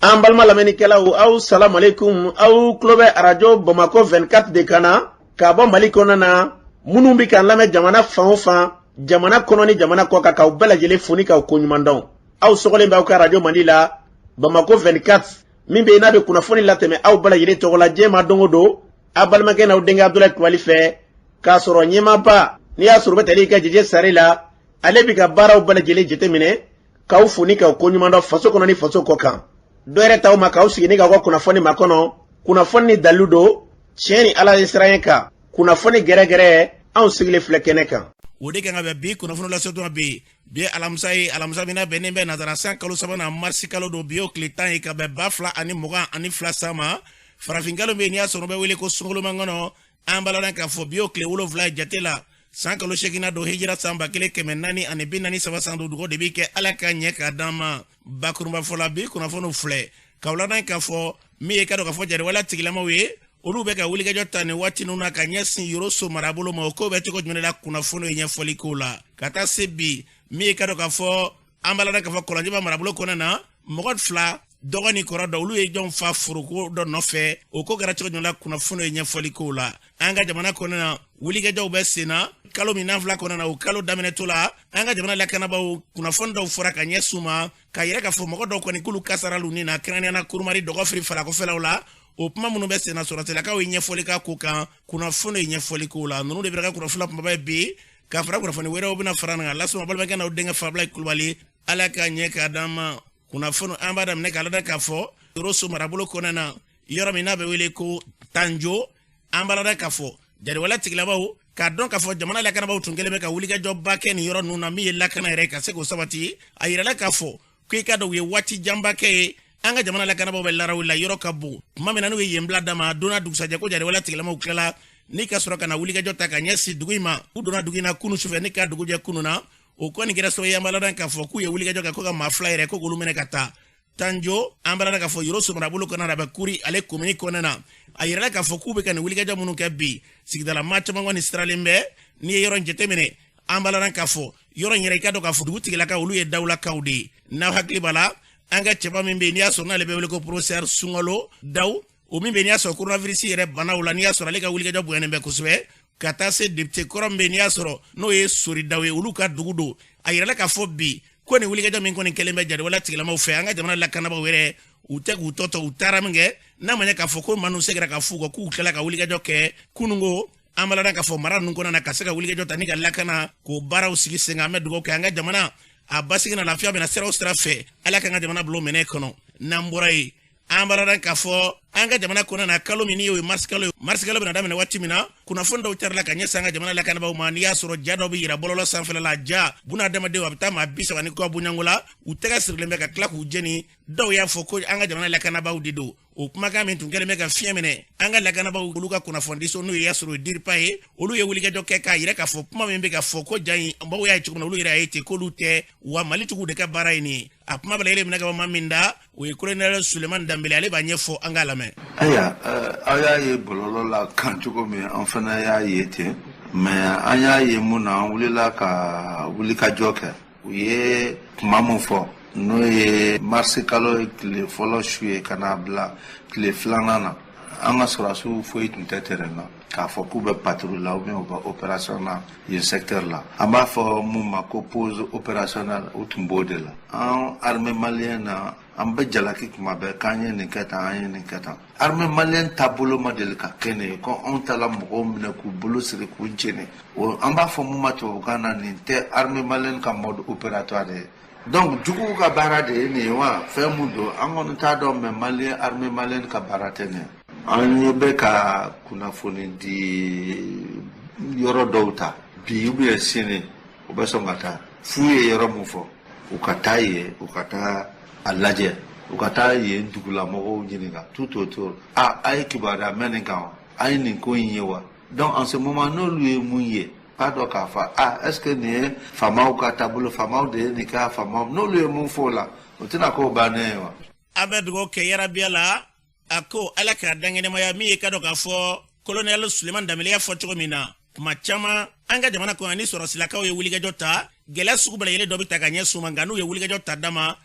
An balima lamɛnnikɛlaw, aw salamu aleykum. Aw tulo bɛ Arajo Bamakɔ 24 de kan na ka bɔ Mali kɔnɔna na. Minnu bɛ k'an lamɛn jamana fan o fan, jamana kɔnɔ ni jamana kɔ kan, k'aw bɛɛ lajɛlen fo ni k'aw koɲuman dɔn. Aw sɔgɔlen bɛ aw ka arajo mandi la, Bamakɔ 24, min bɛ yen n'a bɛ kunnafoni latɛmɛ aw bɛɛ lajɛlen tɔgɔ la diɲɛ ma don o don, aw balimakɛ n'aw denkɛ Abudulayi Kulubali fɛ, k'a sɔrɔ ɲɛmaaba n'i y'a sɔrɔ u bɛ tali kɛ Jeje Sare la, ale bɛ ka baaraw bɛɛ lajɛlen jateminɛ, k'aw fo ni k'aw koɲuman dɔn faso kɔnɔ ni faso kɔ kan. Dɔ yɛrɛ t'aw ma k'aw sigi ni k'aw ka kunnafoni makɔnɔ, kunnafoni ni dalilu don, tiɲɛ ni Ala ye siran kan, kunnafoni gɛrɛgɛrɛ, anw sigilen filɛ kɛnɛ kan. O de kan ka bɛn bi kunnafoni lasɔtuma bi. Bi ye alamisa ye, alamisa min na bɛnnen bɛ nazara san kalo sabanan, marisi kalo don. Bi y'o tile 10 ye ka bɛn 2022 san ma. Farafinkalo bɛ yen n'i y'a sɔrɔ bɛ wele ko sunkalomakɔnɔ. An b'a ladɔn k'a fɔ bi y'o tile 7 ye jate la, san kalo seeginna don, hijira san 1443 san don. Dugawu de bɛ kɛ Ala ka ɲɛ k'a d'an ma. Bakurunba fɔ la, bi kunnafoniw filɛ k'aw ladɔn k'a fɔ min ye ka dɔn k'a fɔ jariwaleya tigilamaw ye, olu bɛ ka wulikajɔ ta nin waati ninnu na ka ɲɛsin Yoroso marabolo ma. O ko bɛ cogo jumɛn la, kunnafoniw ye ɲɛfɔli k'o la. Ka taa se bi, min ye ka dɔn k'a fɔ an b'a ladɔn k'a fɔ Kɔlɔnjɛba marabolo kɔnɔna na, mɔgɔ fila, dɔgɔ ni kɔrɔ dɔ, olu ye jɔn fa foroko dɔ nɔfɛ. O ko kɛra cogo jumɛn la, kunnafoniw ye ɲɛfɔli k'o la. An ka jamana kɔnɔna na, wulikajɔw bɛ sen na. Kalo min n'an fila kɔnɔna na, o kalo daminɛtɔ la, an ka jamana lakanabaaw, kunnafoni dɔw fɔra ka ɲɛsin u ma k'a yira k'a fɔ mɔgɔ dɔw kɔni k'olu kasara lu ni na, kɛrɛnkɛrɛnnenya la Kurumari Dɔgɔfiri falakɔfɛlaw la. O kuma minnu bɛ sen na, sɔrɔsilakaw ye ɲɛfɔli k'a ko kan, kunnafoni ye ɲɛfɔli k'o la. Ninnu de bɛ ka kunnafoni kunbaba ye bi, ka fara kunnafoni wɛrɛw bɛna fara nin kan. Lasuma balimakɛ n'aw denkɛ Fabulayi Kulubali. Ala ka ɲɛ k'a d'an ma. Kunnafoni an b'a daminɛ k'a lada k'a fɔ Yoroso marabolo kɔnɔna na, yɔrɔ min n'a bɛ wele ko Tanjo, an b'a lada k'a fɔ jariwaleya tigilamaw k'a dɔn k'a fɔ jamana lakanabaaw tun kɛlen bɛ ka wulikajɔba kɛ nin yɔrɔ ninnu na, min ye lakana yɛrɛ ka se k'o sabati. A yirala k'a fɔ ko i ka dɔn u ye waati janba kɛ ye, an ka jamana lakanabaaw bɛ laraw la, yɔrɔ ka bon. Tuma min na n'u ye yen bila dama donna dugusajɛ ko jariwaleya tigilamaw tilala ni ka sɔrɔ ka na wulikajɔ ta ka ɲɛsin dugu in ma. U donna dugu in na kunu sufɛ ni ka dugu jɛ kunu na. O kɔni kɛra sababu ye, an b'a ladɔn k'a fɔ k'u ye wulikajɔ kɛ ko ka maa fila yɛrɛ ko k'olu minɛ ka taa Tanjo. An b'a ladɔn k'a fɔ Yoroso marabolo kɔnɔna na, a bɛ Kuri ale komini kɔnɔna na. A yirala k'a fɔ k'u bɛ ka nin wulikajɔ minnu kɛ bi, sigidala maa caman kɔni siralen bɛ. N'i ye yɔrɔ in jateminɛ, an b'a ladɔn k'a fɔ yɔrɔ in yɛrɛ, i ka dɔn k'a fɔ dugutigilakaw, olu ye dawulakaw de ye. N'aw hakili b'a la, an ka cɛba min bɛ yen n'i y'a sɔrɔ n'ale bɛ wele ko professeur Sunkalo Daw, o min bɛ yen n'i y'a sɔrɔ coronavirus yɛrɛ banaw la, n'i y'a sɔrɔ ale ka wulikajɔ bonyanen bɛ kosɛbɛ, ka taa se député kɔrɔ min bɛ yen n'i y'a sɔrɔ n'o ye Sori Daw ye, olu ka dugu don. A yirala k'a fɔ bi ko nin wulikajɔ min kɔni kɛlen bɛ jariwaleya tigilamaw fɛ, an ka jamana lakanabaaw yɛrɛ, u tɛ k'u tɔ to. U taara min kɛ n'a ma ɲɛ k'a fɔ ko maa ninnu seginna ka f'u kɔ k'u tilala ka wulikajɔ kɛ kununko, an b'a ladɔn k'a fɔ mara ninnu kɔnɔna na, ka se ka wulikajɔ ta ni ka lakana k'o baaraw sigi sen kan. An bɛ dugawu kɛ an ka jamana a basigi na, lafiya bɛna sira o sira fɛ, Ala k'an ka jamana bila o minɛ kɔnɔ. N'an bɔra yen, an b'a ladɔn k'a fɔ an ka jamana kɔnɔna na, kalo min y'o ye marisi kalo ye, marisi kalo bɛna daminɛ waati min na, kunnafoni dɔw carila ka ɲɛsin an ka jamana lakanabaaw ma. N'i y'a sɔrɔ ja dɔ bɛ yira bɔlɔlɔ sanfɛla la, ja buna adamadenw, a bɛ taa maa 30 ni kɔ bonyanko la, u tɛgɛ sirilen bɛ ka tila k'u jeni. Dɔw y'a fɔ ko an ka jamana lakanabaaw de don. O kumakan min tun kɛlen bɛ ka fiɲɛ minɛ, an ka lakanabaaw, olu ka kunnafonidiso n'o ye y'a sɔrɔ DIRPA ye, olu ye wulikajɔ kɛ k'a yira k'a fɔ kuma min bɛ ka fɔ ko ja in, mɔgɔw y'a ye cogo min na, olu yɛrɛ y'a ye ten k'olu tɛ, wa malitigiw de ka baara ye nin ye. A kuma bɛ lajɛlen minɛ ka bɔ maa min da, o ye colonel Sulemani Danbele, ale b'a ɲɛfɔ, an k'a lamɛn. Ayiwa, aw y'a ye bɔlɔlɔ la kan cogo min, an fana y'a ye ten, mais an y'a ye mun na, an wulila ka wulikajɔ kɛ. U ye kuma min fɔ, n'o ye marisi kalo ye tile fɔlɔ su ye ka n'a bila tile filanan na, an ka sɔrɔdasiw foyi tun tɛ terrain na k'a fɔ k'u bɛ patrouille la ou bien u bɛ opération na yen secteur la. An b'a fɔ mun ma ko pause opérationnelle, u tun b'o de la. An armée malienne na, an bɛ jalaki kuma bɛɛ k'an ye nin kɛ tan, an ye nin kɛ tan. Armée malienne taabolo ma deli ka kɛ nin ye ko anw taara mɔgɔw minɛ k'u bolo siri k'u jeni. O an b'a fɔ mun ma tubabukan na, nin tɛ armée malienne ka mode opératoire ye. Donc juguw ka baara de ye nin ye wa, fɛn mun don, an kɔni t'a dɔn, mais malien, armée malienne ka baara tɛ nin ye. An ɲɛ bɛ ka kunnafoni di yɔrɔ dɔw ta bi ou bien sini, u bɛ sɔn ka taa f'u ye yɔrɔ mun fɔ, u ka taa yen, u ka taa a lajɛ, u ka taa yen dugulamɔgɔw ɲininka tout autour: a a ye kibaruya mɛn nin kan wa? A ye nin ko in ye wa? Donc en ce moment, n'olu ye mun ye, k'a dɔn k'a fɔ a est ce que nin ye faamaw ka taabolo, faamaw de ye nin kɛ, faamaw n'olu ye mun fɔ o la, o tɛna k'o bannen ye wa? An bɛ dugawu kɛ yarabiya la, a ko Ala k'a dankɛnɛmaya. Min ye ka dɔn k'a fɔ colonel Sulemani Danbele y'a fɔ cogo min na, kuma caman an ka jamana kɔnɔ, ni sɔrɔsilakaw ye wulikajɔ ta, gɛlɛya sugu bɛɛ lajɛlen dɔ bɛ ta ka ɲɛsin u ma. Nka n'u ye wulikajɔ ta dama,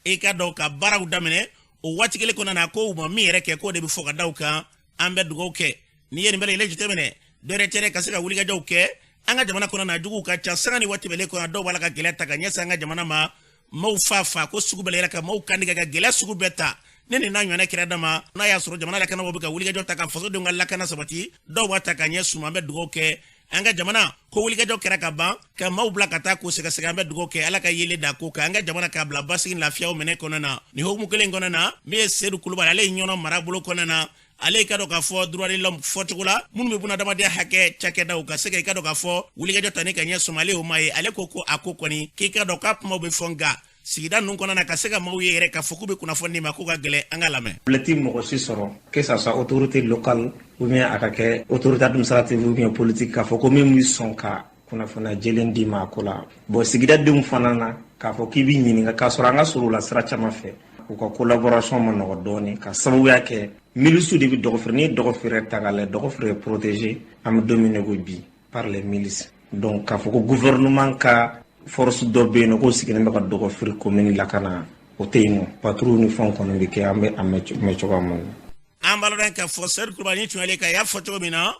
i ka dɔn ka baaraw daminɛ, O waati kelen kɔnɔna na, ko u ma min yɛrɛ kɛ, k'o de bɛ fɔ ka da u kan. An bɛ dugawu kɛ. N'i ye nin bɛɛ lajɛlen jateminɛ, dɔwɛrɛ tɛ dɛ, ka se ka wulikajɔw kɛ an ka jamana kɔnɔ na. Juguw ka ca sanga ni waati bɛɛ kɔnɔ, dɔw b'a la ka gɛlɛya ta ka ɲɛsin an ka jamana ma, maaw fa fa ko sugu bɛɛ yɛrɛ ka maaw kantigɛ ka gɛlɛya sugu bɛɛ ta. Ne nin n'a ɲɔgɔnna kɛra dama, n'a y'a sɔrɔ jamana lakanabaaw bɛ ka wulikajɔ ta ka fasodenw ka lakana sabati, dɔw b'a ta ka ɲɛ suma. An bɛ dugawu kɛ an ka jamana ko wulikajɔ kɛra ka ban ka maaw bila ka taa ko sɛgɛsɛgɛ. An bɛ dugawu kɛ Ala ka yelen da ko kan, an ka jamana k'a bila basigi lafiyaw minɛ kɔnɔna na. Nin hukumu kelen kɔnɔna na, min ye Sedu Kulubali, ale ye Ɲɔnɔ marabolo kɔnɔna na, ale ka dɔn k'a fɔ droit de l'homme fɔcogo la, minnu bɛ bunadamadenya hakɛ cakɛdaw ka se ka i ka dɔn k'a fɔ wulikajɔ ta ni ka ɲɛ suma, ale y'o maa ye. Ale ko ko a ko kɔni k'i ka dɔn k'a kumaw bɛ fɔ, nka sigida ninnu kɔnɔna na, ka se ka maaw ye yɛrɛ k'a fɔ k'u bɛ kunnafoni ma, k'u ka gɛlɛn. An ka lamɛn. Ti mɔgɔ si sɔrɔ, que ça soit autorité locale ou bien a ka kɛ autorité administrative ou bien politique, k'a fɔ ko min bɛ sɔn ka kunnafoniya jɛlen d'i ma a ko la. Bon, sigidadenw fana na, k'a fɔ k'i b'i ɲininka k'a sɔrɔ an ka sɔrɔ u la sira caman fɛ, u ka collaboration ma nɔgɔ dɔɔni, ka sababuya kɛ milices de bɛ Dɔgɔfere. N'i ye Dɔgɔfere ta k'a lajɛ, Dɔgɔfere est protégé, an bɛ don min na ko bi, par les milices. Donc k'a fɔ ko gouvernement ka force dɔ bɛ yen nɔ k'o sigilen bɛ ka Dɔgɔfere commune lakana, o tɛ yen nɔ. Patrouille ni fɛnw kɔni bɛ kɛ, an bɛ a mɛn cogoya min na. An b'a dɔn k'a fɔ Sedu Kulubali tun y'ale ka y'a fɔ cogo min na,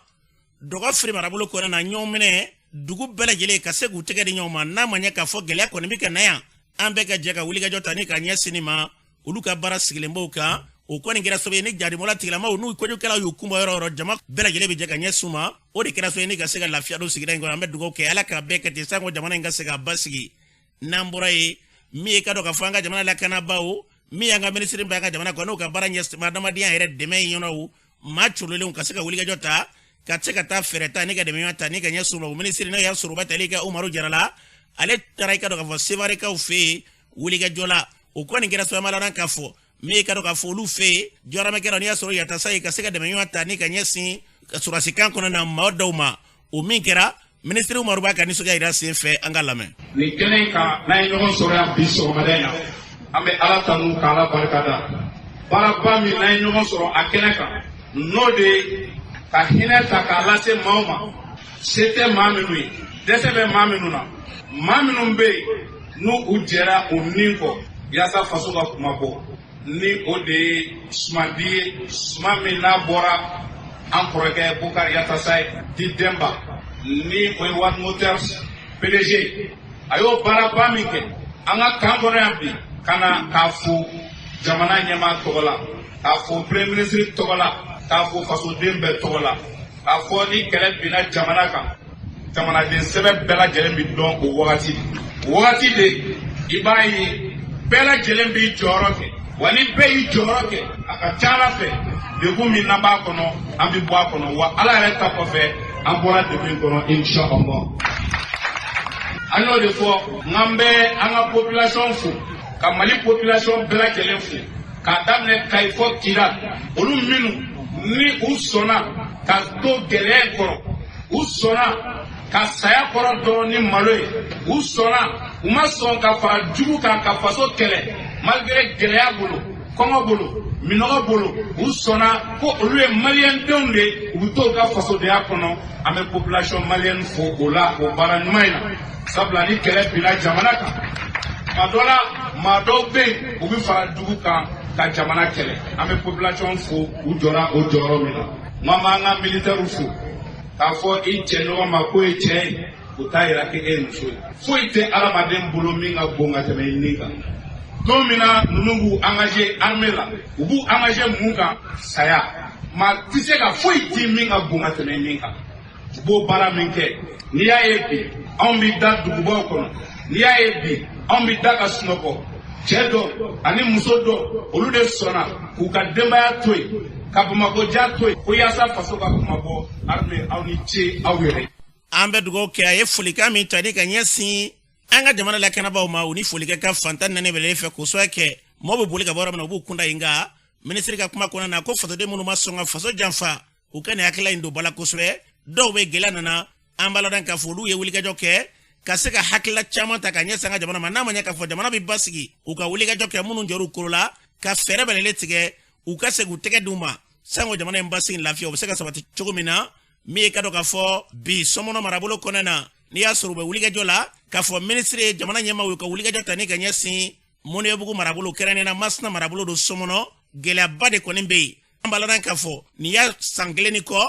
Dɔgɔfere marabolo kɔnɔna na, ɲɔgɔn minɛ dugu bɛɛ lajɛlen ka se k'u tɛgɛ di ɲɔgɔn ma, n'a ma ɲɛ k'a fɔ gɛlɛya kɔni bɛ ka na yan, an bɛɛ ka jɛ ka wulikajɔ ta ni ka ɲɛsin nin ma. Olu ka baara sigilen b'o kan. O kɔni kɛra sababu ye ni jadimɔla tigilamaw n'u kojukɛlaw y'u kunbɔ yɔrɔ o yɔrɔ, jama bɛɛ lajɛlen bɛ jɛ ka ɲɛsin u ma. O de kɛra sababu ye ni ka se ka lafiya don sigida in kɔnɔ. An bɛ dugawu kɛ Ala ka bɛɛ kɛ ten, sanko jamana in ka se ka basigi. N'an bɔra yen, min ye ka dɔn k'a fɔ an ka jamana lakanabaaw, min y'an ka minisiri bɛ an ka jamana kɔnɔ, n'o ka baara ɲɛsin adamadenya yɛrɛ dɛmɛ ɲɔnɔw maa cololenw ka se ka wulikajɔ ta ka se ka taa fɛɛrɛ ta ni ka dɛmɛ ta ni ka ɲɛsin u ma, o minisiri, n'o y'a sɔrɔ u bɛ tali kɛ Umaru Jara la, ale taara i ka dɔn k'a fɔ Sevarekaw fɛ yen wulikajɔ la. O kɔni kɛra sababu la k'a fɔ min ye ka dɔn k'a fɔ olu fɛ yen jɔyɔrɔmɛkɛlaw, n'i y'a sɔrɔ yatasa ye ka se ka dɛmɛ ɲɔgɔn ta ni ka ɲɛsin sɔrɔdasikan kɔnɔ na maa dɔw ma. O min kɛra, minisiri Umaru b'a ka nisɔndiya yira sen fɛ. An ka lamɛn. Nin kɛnɛ in kan, n'an ye ɲɔgɔn sɔrɔ yan bi sɔgɔmada in na, an bɛ Ala tanu k'Ala barika da. Baaraba min n'an ye ɲɔgɔn sɔrɔ a kɛnɛ kan, n'o de ye ka hinɛ ta k'a lase maaw ma, se tɛ maa minnu ye, dɛsɛ bɛ maa minnu na, maa minnu bɛ yen n'u u jɛra u ni kɔ yaasa faso ka kuma bɔ, ni o de ye sumandi ye, suman min n'a bɔra an kɔrɔkɛ Bukari Yatasa ye di Denba, ni o ye One Motors PDG. A y'o baaraba min kɛ an ka kan kɔnɔ yan bi, ka na k'a fo jamana ɲɛmaa tɔgɔ la, k'a fo premier ministre tɔgɔ la, k'a fo fasoden bɛɛ tɔgɔ la, k'a fɔ ni kɛlɛ binna jamana kan, jamanaden sɛbɛ bɛɛ lajɛlen bɛ dɔn o wagati de. O wagati de, i b'a ye bɛɛ lajɛlen b'i jɔyɔrɔ kɛ. Wa ni bɛɛ y'i jɔyɔrɔ kɛ, a ka ca Ala fɛ, degun min n'an b'a kɔnɔ, an bɛ bɔ a kɔnɔ. Wa Ala yɛrɛ ta kɔfɛ, an bɔra degun in kɔnɔ, inshallah. An y'o de fɔ n bɛ an ka population fo, ka Mali population bɛɛ lajɛlen fo, k'a daminɛ Kayi fɔ Kidal, olu minnu ni u sɔnna ka to gɛlɛya in kɔrɔ, u sɔnna ka saya kɔrɔ dɔn ni malo ye, u sɔnna, u ma sɔn ka fara jugu kan ka faso kɛlɛ malgré gɛlɛya bolo, kɔngɔ bolo, minɔgɔ bolo. U sɔnna ko olu ye maliyɛndenw de ye, u bɛ to u ka fasodenya kɔnɔ. An bɛ population malienne fo o la, o baara ɲuman in na, sabula ni kɛlɛ binna jamana kan, tuma dɔ la maa dɔw bɛ yen, u bɛ fara jugu kan ka jamana kɛlɛ. An bɛ population fo, u jɔra o jɔyɔrɔ min na. N ko an b'an ka militaires fo k'a fɔ i cɛ ɲɔgɔn ma k'o ye cɛ ye, o t'a yira k'e ye muso ye. Foyi tɛ adamaden bolo min ka bon ka tɛmɛ i ni kan. Don min na ninnu b'u engagé armée la, u b'u engagé mun kan? Saya. Maa tɛ se ka foyi di min ka bon ka tɛmɛ min kan. U b'o baara min kɛ, n'i y'a ye bi anw bɛ da dugubaw kɔnɔ, n'i y'a ye bi anw bɛ da ka sunɔgɔ, cɛ dɔ ani muso dɔ, olu de sɔnna k'u ka denbaya to yen, ka Bamakɔ ja to yen, ko yaasa faso ka kuma bɔ. Armée, aw ni ce aw yɛrɛ. An bɛ dugawu kɛ. A ye folikan min ta ni ka ɲɛsin an ka jamana lakanabaaw ma, u ni folikɛ ka fantan naani bɛlɛ fɛ k'o sɔrɔ kɛ mɔgɔw bɛ boli ka bɔ yɔrɔ min na, u b'u kunda yen. Nka minisiri ka kuma kɔnɔna na, ko fasoden minnu ma sɔn ka faso janfa, u ka nin hakilila in don ba la kosɛbɛ. Dɔw bɛ gɛlɛya nana, an b'a ladɔn k'a fɔ olu ye wulikajɔ kɛ ka se ka hakilila caman ta ka ɲɛsin an ka jamana ma, n'a ma ɲɛ k'a fɔ jamana bɛ basigi, u ka wulikajɔ kɛ minnu jɔr'u kolo la ka fɛɛrɛ bɛlɛlen tigɛ, u ka se k'u tɛgɛ d'u ma, sango jamana in basigi lafiya o bɛ se ka sabati cogo min na. Min ye ka dɔn k'a fɔ bi Sɔmɔnɔ marabolo kɔnɔna na, n'i y'a sɔrɔ u bɛ wulikajɔ la k'a fɔ minisiri ye jamana ɲɛmaaw ye ka wulikajɔ ta ni ka ɲɛsin Mɔnɛbugu marabolo, kɛrɛnkɛrɛnnenya Masina marabolo don Sɔmɔnɔ. Gɛlɛyaba de kɔni bɛ yen. An b'a ladɔn k'a fɔ nin y'a san kelen ni kɔ,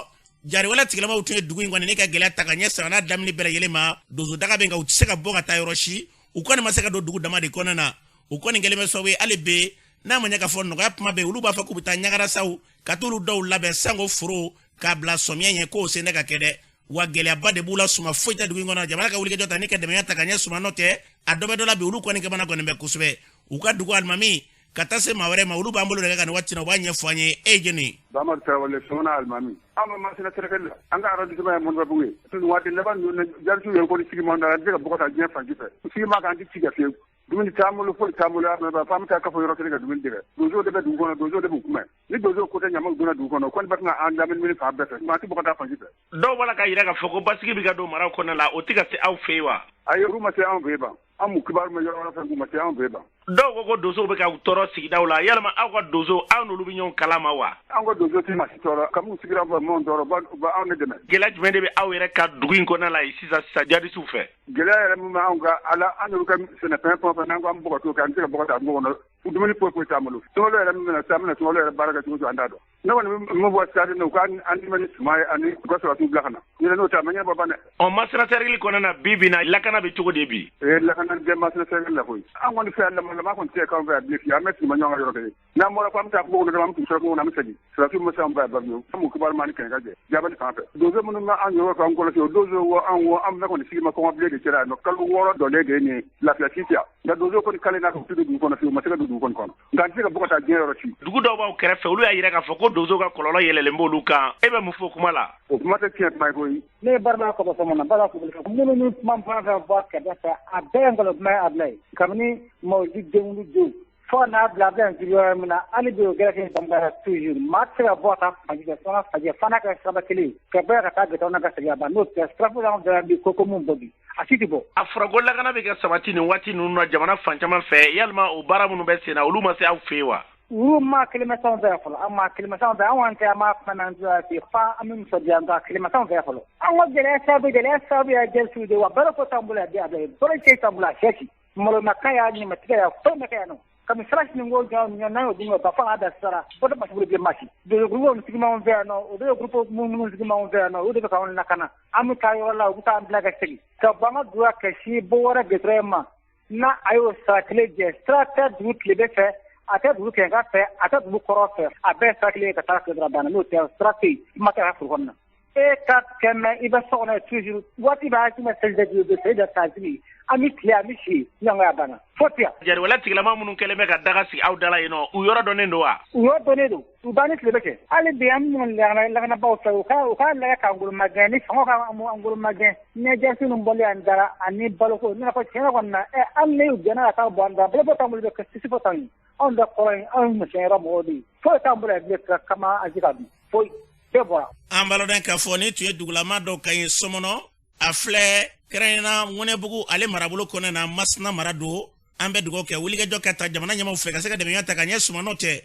jariwale tigilamaw tun ye dugu in kɔni ne ka gɛlɛya ta ka ɲɛ san n'a daminɛ bɛɛ lajɛlen ma. Donso daga bɛ nka u tɛ se ka bɔ ka taa yɔrɔ si, u kɔni ma se ka don dugu dama de kɔnɔna na. U kɔni kɛlen bɛ sababu ye hali bi n'a ma ɲɛ k'a fɔ nɔgɔya kuma bɛ, olu b'a fɔ k'u bɛ taa ɲagarasaw ka t'olu dɔw labɛn sango foro k'a bila sɔmiya ɲɛ, k'o sen tɛ ka kɛ dɛ. Wa gɛlɛyaba de b'u la, suma foyi tɛ dugu in kɔnɔ. Jamana ka wulikajɔ ta ni ka dɛmɛya ta ka ɲɛ suma, n'o tɛ a dɔ bɛ dɔ la bi, olu kɔni kamana kɔni bɛ kosɛbɛ. U ka dugu alimami ka taa se maa wɛrɛ ma, olu b'an bolo de ka nin waati na, u b'a ɲɛfɔ an ye. E ye jɔnni ye? Bamadu Tarawele, Sɔmɔnɔ alimami. An bɛ Masina sɛrɛkɛli la, an ka arrondissement ye Mɔnifɛbugu ye. Nin waati laban ninnu, jarisiw yɛrɛ kɔni sigi man an tɛ se ka bɔ ka taa diɲɛ fan si fɛ. Sigi ma kan, an tɛ ci kɛ fiyewu. Dumuni t'an bolo, foyi t'an bolo, f'an bɛ taa kafo yɔrɔ kelen ka dumuni tigɛ. Donsow de bɛ dugu kɔnɔ, donsow de b'u kunbɛn. Ni donsow ko tɛ, ɲamaw donna dugu kɔnɔ, kɔni bɛ tɛna an lamini fan bɛɛ fɛ, maa tɛ bɔ ka taa fan si fɛ. Dɔw b'a la ka yira k'a fɔ ko basigi bɛ ka don maraw kɔnɔna la, o tɛ ka se aw fɛ yen wa? Ayi, olu ma se anw fɛ yen ban. An m'u kibaru mɛn yɔrɔ wɛrɛ fɛ, k'u ma se anw fɛ yen ban. Dɔw ko ko donsow bɛ ka tɔɔrɔ sigidaw la, yalima aw ka donso, aw n'olu bɛ ɲɔgɔn kalama wa? An ka donso tɛ maa si tɔɔrɔ, kabini u sigira an fɛ, m'anw tɔɔrɔ, u b'anw de dɛmɛ. Gɛlɛya jumɛn de bɛ aw yɛrɛ ka dugu in kɔnɔna la yen sisan sisan jadisiw fɛ? Gɛlɛya yɛrɛ min bɛ anw kan, ala an y'olu ka sɛnɛfɛn fɛn o fɛn, n'an ko an bɛ bɔ ka t'o kɛ, an tɛ se ka bɔ ka taa kungo kɔnɔ. Dumuni foyi foyi t'an bolo. Sunkalo yɛrɛ min bɛna sisan, an bɛna sunkalo yɛrɛ baara kɛ cogo o cogo, an t'a dɔn. Ne kɔni bɛ min fɔ sisan, u ka an dɛmɛ ni suman ye ani u ka sɔrɔdasiw bila ka na. Ɲinɛ n'o tɛ, a ma ɲɛnabɔ ban dɛ. Ɔ, Masina sɛrɛkili kɔnɔna na, bi bi in na, lakana bɛ cogo di bi? Ee, lakana tɛ Masina sɛrɛkili la koyi. An kɔni fɛ yan, lama kɔni tɛ k'anw fɛ yan bilen fiyewu. An bɛ sigi ma ɲɔgɔn kan yɔrɔ kelen. N'an bɔra ko an bɛ taa kungo kɔnɔ dɔrɔn, an bɛ t'u sɔrɔ kungo kɔnɔ, an bɛ segin. Sɔrɔdasiw ma se anw fɛ yan Babiyo. An m'u kibaru mɛn ani kɛnɛ ka jɛ. Jabali fan fɛ. Donso minnu bɛ an yɔrɔ k'an kɔlɔsi, o donso wo an wo, an bɛɛ kɔni sigi ma kɔngɔbilen de cɛla yan nɔ. Kalo 6 dɔlen de ye nin ye. Lafiya si tɛ yan. Nka donso kɔni kale n'a ka u tɛ don dugu kɔnɔ fiyewu, u ma se ka don dugu kɔni kɔnɔ. Nka an tɛ se ka bɔ ka taa diɲɛ yɔrɔ si. Dugu dɔw b'aw kɛrɛfɛ, olu y'a yira k'a fɔ ko donso ka kɔlɔlɔ yɛlɛlen b'olu kan. E bɛ mun fɔ o kuma la? O kuma tɛ tiɲɛ kuma ye koyi. Ne ye baara kɔ sɔmɔnɔ baara kulubali minnu ni kuma fɛn fɛn fɔ kɛrɛfɛ fɛ, a bɛɛ ye nkalon kuma ye, a bila ye. Kabini mawudi denwulu don fo n'a bila a bɛ yan yɔrɔ min na, hali bi o gɛlɛya kelen banbara toujours. Maa tɛ se ka bɔ ka taa fan fɛ, fo fajɛ fo n'a kɛra siraba kelen ye ka bɔ ka taa gɛtɔn na ka segin a ban. N'o tɛ, sira foyi t'anw fɛ yan bi ko ko mun bɔ bi, a si tɛ bɔ. A fɔra ko lakana bɛ ka sabati nin waati ninnu na jamana fan caman fɛ, yalima o baara minnu bɛ sen na, olu ma se aw fɛ yen wa? Olu maa kelen ma s'anw fɛ yan fɔlɔ, an maa kelen ma s'anw fɛ yan. An kɔni tɛ, an b'a kuma n'an tulo ye fa an bɛ nisɔndiya, nka kelen ma s'anw fɛ yan fɔlɔ. An ka gɛlɛya sababu ye jɛsiw de wa, balo ko t'an bolo yan bi, a bɛɛ balo cɛ t'an bolo, a sɛ si malo ma ka ya, ɲamatigɛ ya, foyi ma kɛ yan nɔ. Kabini sira sini ko jɔn ɲɔ n'an y'o dun ka ban fo k'a da sara o de masigi bilen masi. Donso groupe sigi m'anw fɛ yan nɔ, o de ye groupe minnu sigi m'anw fɛ yan nɔ, o de bɛ k'anw lakana. An bɛ taa yɔrɔ la, u bɛ taa an bila ka segin ka bɔ an ka dugu ka si bɔ wɛrɛ gɛtɛrɛ ma n'a a y'o sira kelen jɛ. Sira tɛ dugu tilebe fɛ, a tɛ dugu kɛɲɛka fɛ, a tɛ dugu kɔrɔ fɛ, a bɛɛ sira kelen ye ka taa tile dɔrɔn banna. N'o tɛ, sira tɛ yen, kuma tɛ ka foro kɔnɔ na. E ka kɛmɛ i bɛ so kɔnɔ toujours, waati b'a ti ma seli dɛ, seli dɛ k'a sigi, an bɛ tile, an bɛ si ɲɔgɔn a banna fo ten. Jariwala tigilama minnu kɛlen bɛ ka daga sigi aw da la yen nɔ, u yɔrɔ dɔnnen don wa? U yɔrɔ dɔnnen don, u b'an ni tile bɛ kɛ. Hali bi an minnu lakanabaaw fɛ, u k'a lajɛ k'an ngolo magɛn ni fanga k'an ngolo magɛn. Ɲɛjɛsi ninnu bɔlen an dara ani baloko ne fɔ tiɲɛ kɔni na, ɛ, hali ni u gɛnna ka taa bɔ an da, balo t'an bolo, bɛ kisi fo t'an ye. Anw bɛ kɔrɔ ye, anw misɛn yɔrɔ mɔgɔw de ye, foyi t'an bolo yan bilen ka kama an se ka dun, foyi bɛɛ bɔra. An b'a dɔn k'a fɔ ni tun ye dugulama dɔw ka ɲi Sɔmɔnɔ, a filɛ kɛrɛnkɛrɛnnenya Ŋɔnɛbugu ale marabolo kɔnɔna na, Masina mara don. An bɛ dugawu kɛ wulikajɔ ka ta jamana ɲɛmaw fɛ ka se ka dɛmɛ ta ka ɲɛ sumanɔ tɛ,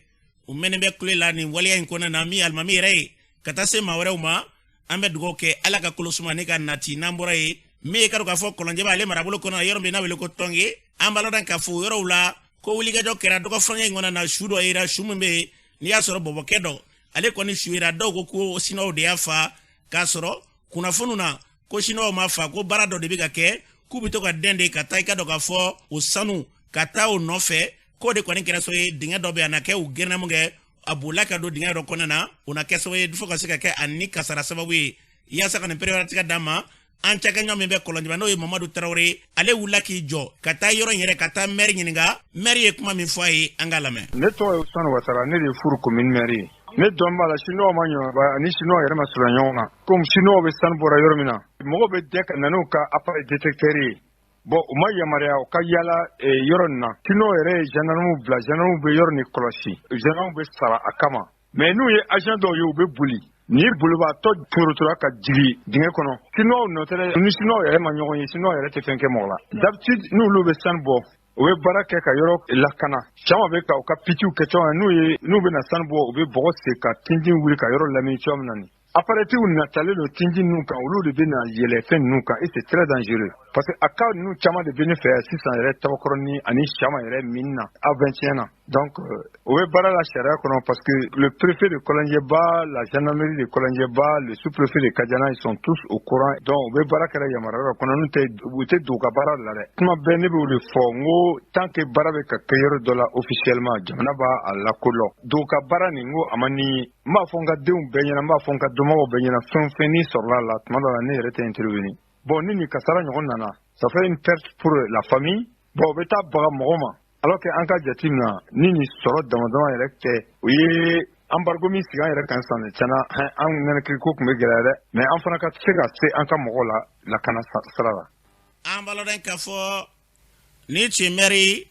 u mɛnnen bɛ kule la nin waleya in kɔnɔna na, min alimami yɛrɛ ye ka taa se maa wɛrɛw ma. An bɛ dugawu kɛ Ala ka kolo suma ne ka nati. N'an bɔra yen, min ye ka dɔn k'a fɔ Kɔlɔnjɛba ale marabolo kɔnɔ, yɔrɔ min n'a wele ko Tɔnge, an b'a dɔn k'a fɔ o yɔrɔw la ko wulikajɔ kɛra dɔgɔfurancɛ in kɔnɔ na. Su dɔ yera, su min bɛ yen n'i y'a sɔrɔ bɔbɔkɛ dɔ ale kɔni su yera. Dɔw ko ko siniwaw de y'a fa, k'a sɔrɔ kunnafoniw na ko siniwaw ma fa, ko baara dɔ de bɛ ka kɛ, k'u bɛ to ka dɛn de ka taa i ka dɔn k'a fɔ o sanu ka taa o nɔfɛ, k'o de kɔni kɛra sababu ye dingɛ dɔ bɛ yen, a na kɛ u gɛrɛnna mun kɛ, a bolila ka don dingɛ dɔ kɔnɔna na, o na kɛ sababu ye fo ka se ka kɛ a ni kasara sababu ye. Yaasa ka nin pereperelatigɛ d'a ma, an cakɛɲɔgɔn min bɛ Kɔlɔnjɛba, n'o ye Mamadu Tarawele, ale wulila k'i jɔ ka taa yɔrɔ in yɛrɛ, ka taa mɛri ɲininka. Mɛri ye kuma min fɔ a ye, an k'a lamɛn. Ne tɔgɔ ye Usmani Watara, ne de ye Furu commune maire ye. Ne dɔn b'a la, Siniwaw ma ɲɔgɔn ani Siniwaw yɛrɛ ma surunya ɲɔgɔn na. Komi Siniwaw bɛ sanu bɔra yɔrɔ min na, mɔgɔw bɛ dɛ ka na n'u ka appareil détecteur ye. Bon, u ma yamaruya u ka yala yɔrɔ nin na. Siniwaw yɛrɛ ye gendarme bila, gendarme bɛ yɔrɔ nin kɔlɔsi, gendarme bɛ sara a kama. Mais n'u ye agent dɔw ye, u bɛ boli. Ni bolibaatɔ torotora ka jigin dingɛ kɔnɔ, Siniwaw nɔ tɛ dɛ. Ni Siniwaw yɛrɛ ma ɲɔgɔn ye, Siniwaw yɛrɛ tɛ fɛn kɛ mɔgɔ la. D'habitude, n'olu bɛ sanu bɔ, u bɛ baara kɛ ka yɔrɔ lakana. Caman bɛ ka u ka pitiw kɛ cogo min na, n'u ye n'u bɛna sanu bɔ, u bɛ bɔgɔ sen ka tintin wuli ka yɔrɔ lamini cogoya min na nin. Appareil natalen don tintin ninnu kan, olu de bɛ na yɛlɛ fɛn ninnu kan et c'est très dangereux, parce que a cas ninnu caman de bɛ ne fɛ yan sisan yɛrɛ, Tabakɔrɔni ani Sama yɛrɛ min na A21 na. Donc o bɛ baara la sariya kɔnɔ, parce que le préfet de Kɔlɔnjɛba, la gendarmerie de Kɔlɔnjɛba, le sous-préfet de Kadiana, ils sont tous au courant. Donc u bɛ baara kɛra yamaruya kɔnɔ, n'o tɛ u tɛ don u ka baara la dɛ. Kuma bɛɛ ne b'o de fɔ, n ko tant que baara bɛ ka kɛ yɔrɔ dɔ la officiellement, jamana b'a a lakodɔn. Don ka baara nin, n ko a ma ni n b'a fɔ n ka denw bɛɛ ɲɛna, n b'a fɔ n ka dɔnbagaw bɛɛ ɲɛna, fɛn o fɛn n'i sɔrɔla la, tuma dɔ la ne yɛrɛ tɛ intervenir. Bon, ni nin kasara ɲɔgɔn nana, ça fait une perte pour la famille. Bon, u bɛ taa baga mɔgɔ ma, alors que an ka jate minɛ ni nin sɔrɔ dama dama yɛrɛ tɛ, o ye embargo min sigi an yɛrɛ kan sisan, tiɲɛna an nɛnɛkiri ko tun bɛ gɛlɛya dɛ, mais an fana ka se ka se an ka mɔgɔw la lakana sira la. An b'a lɔn k'a fɔ ni tun ye maire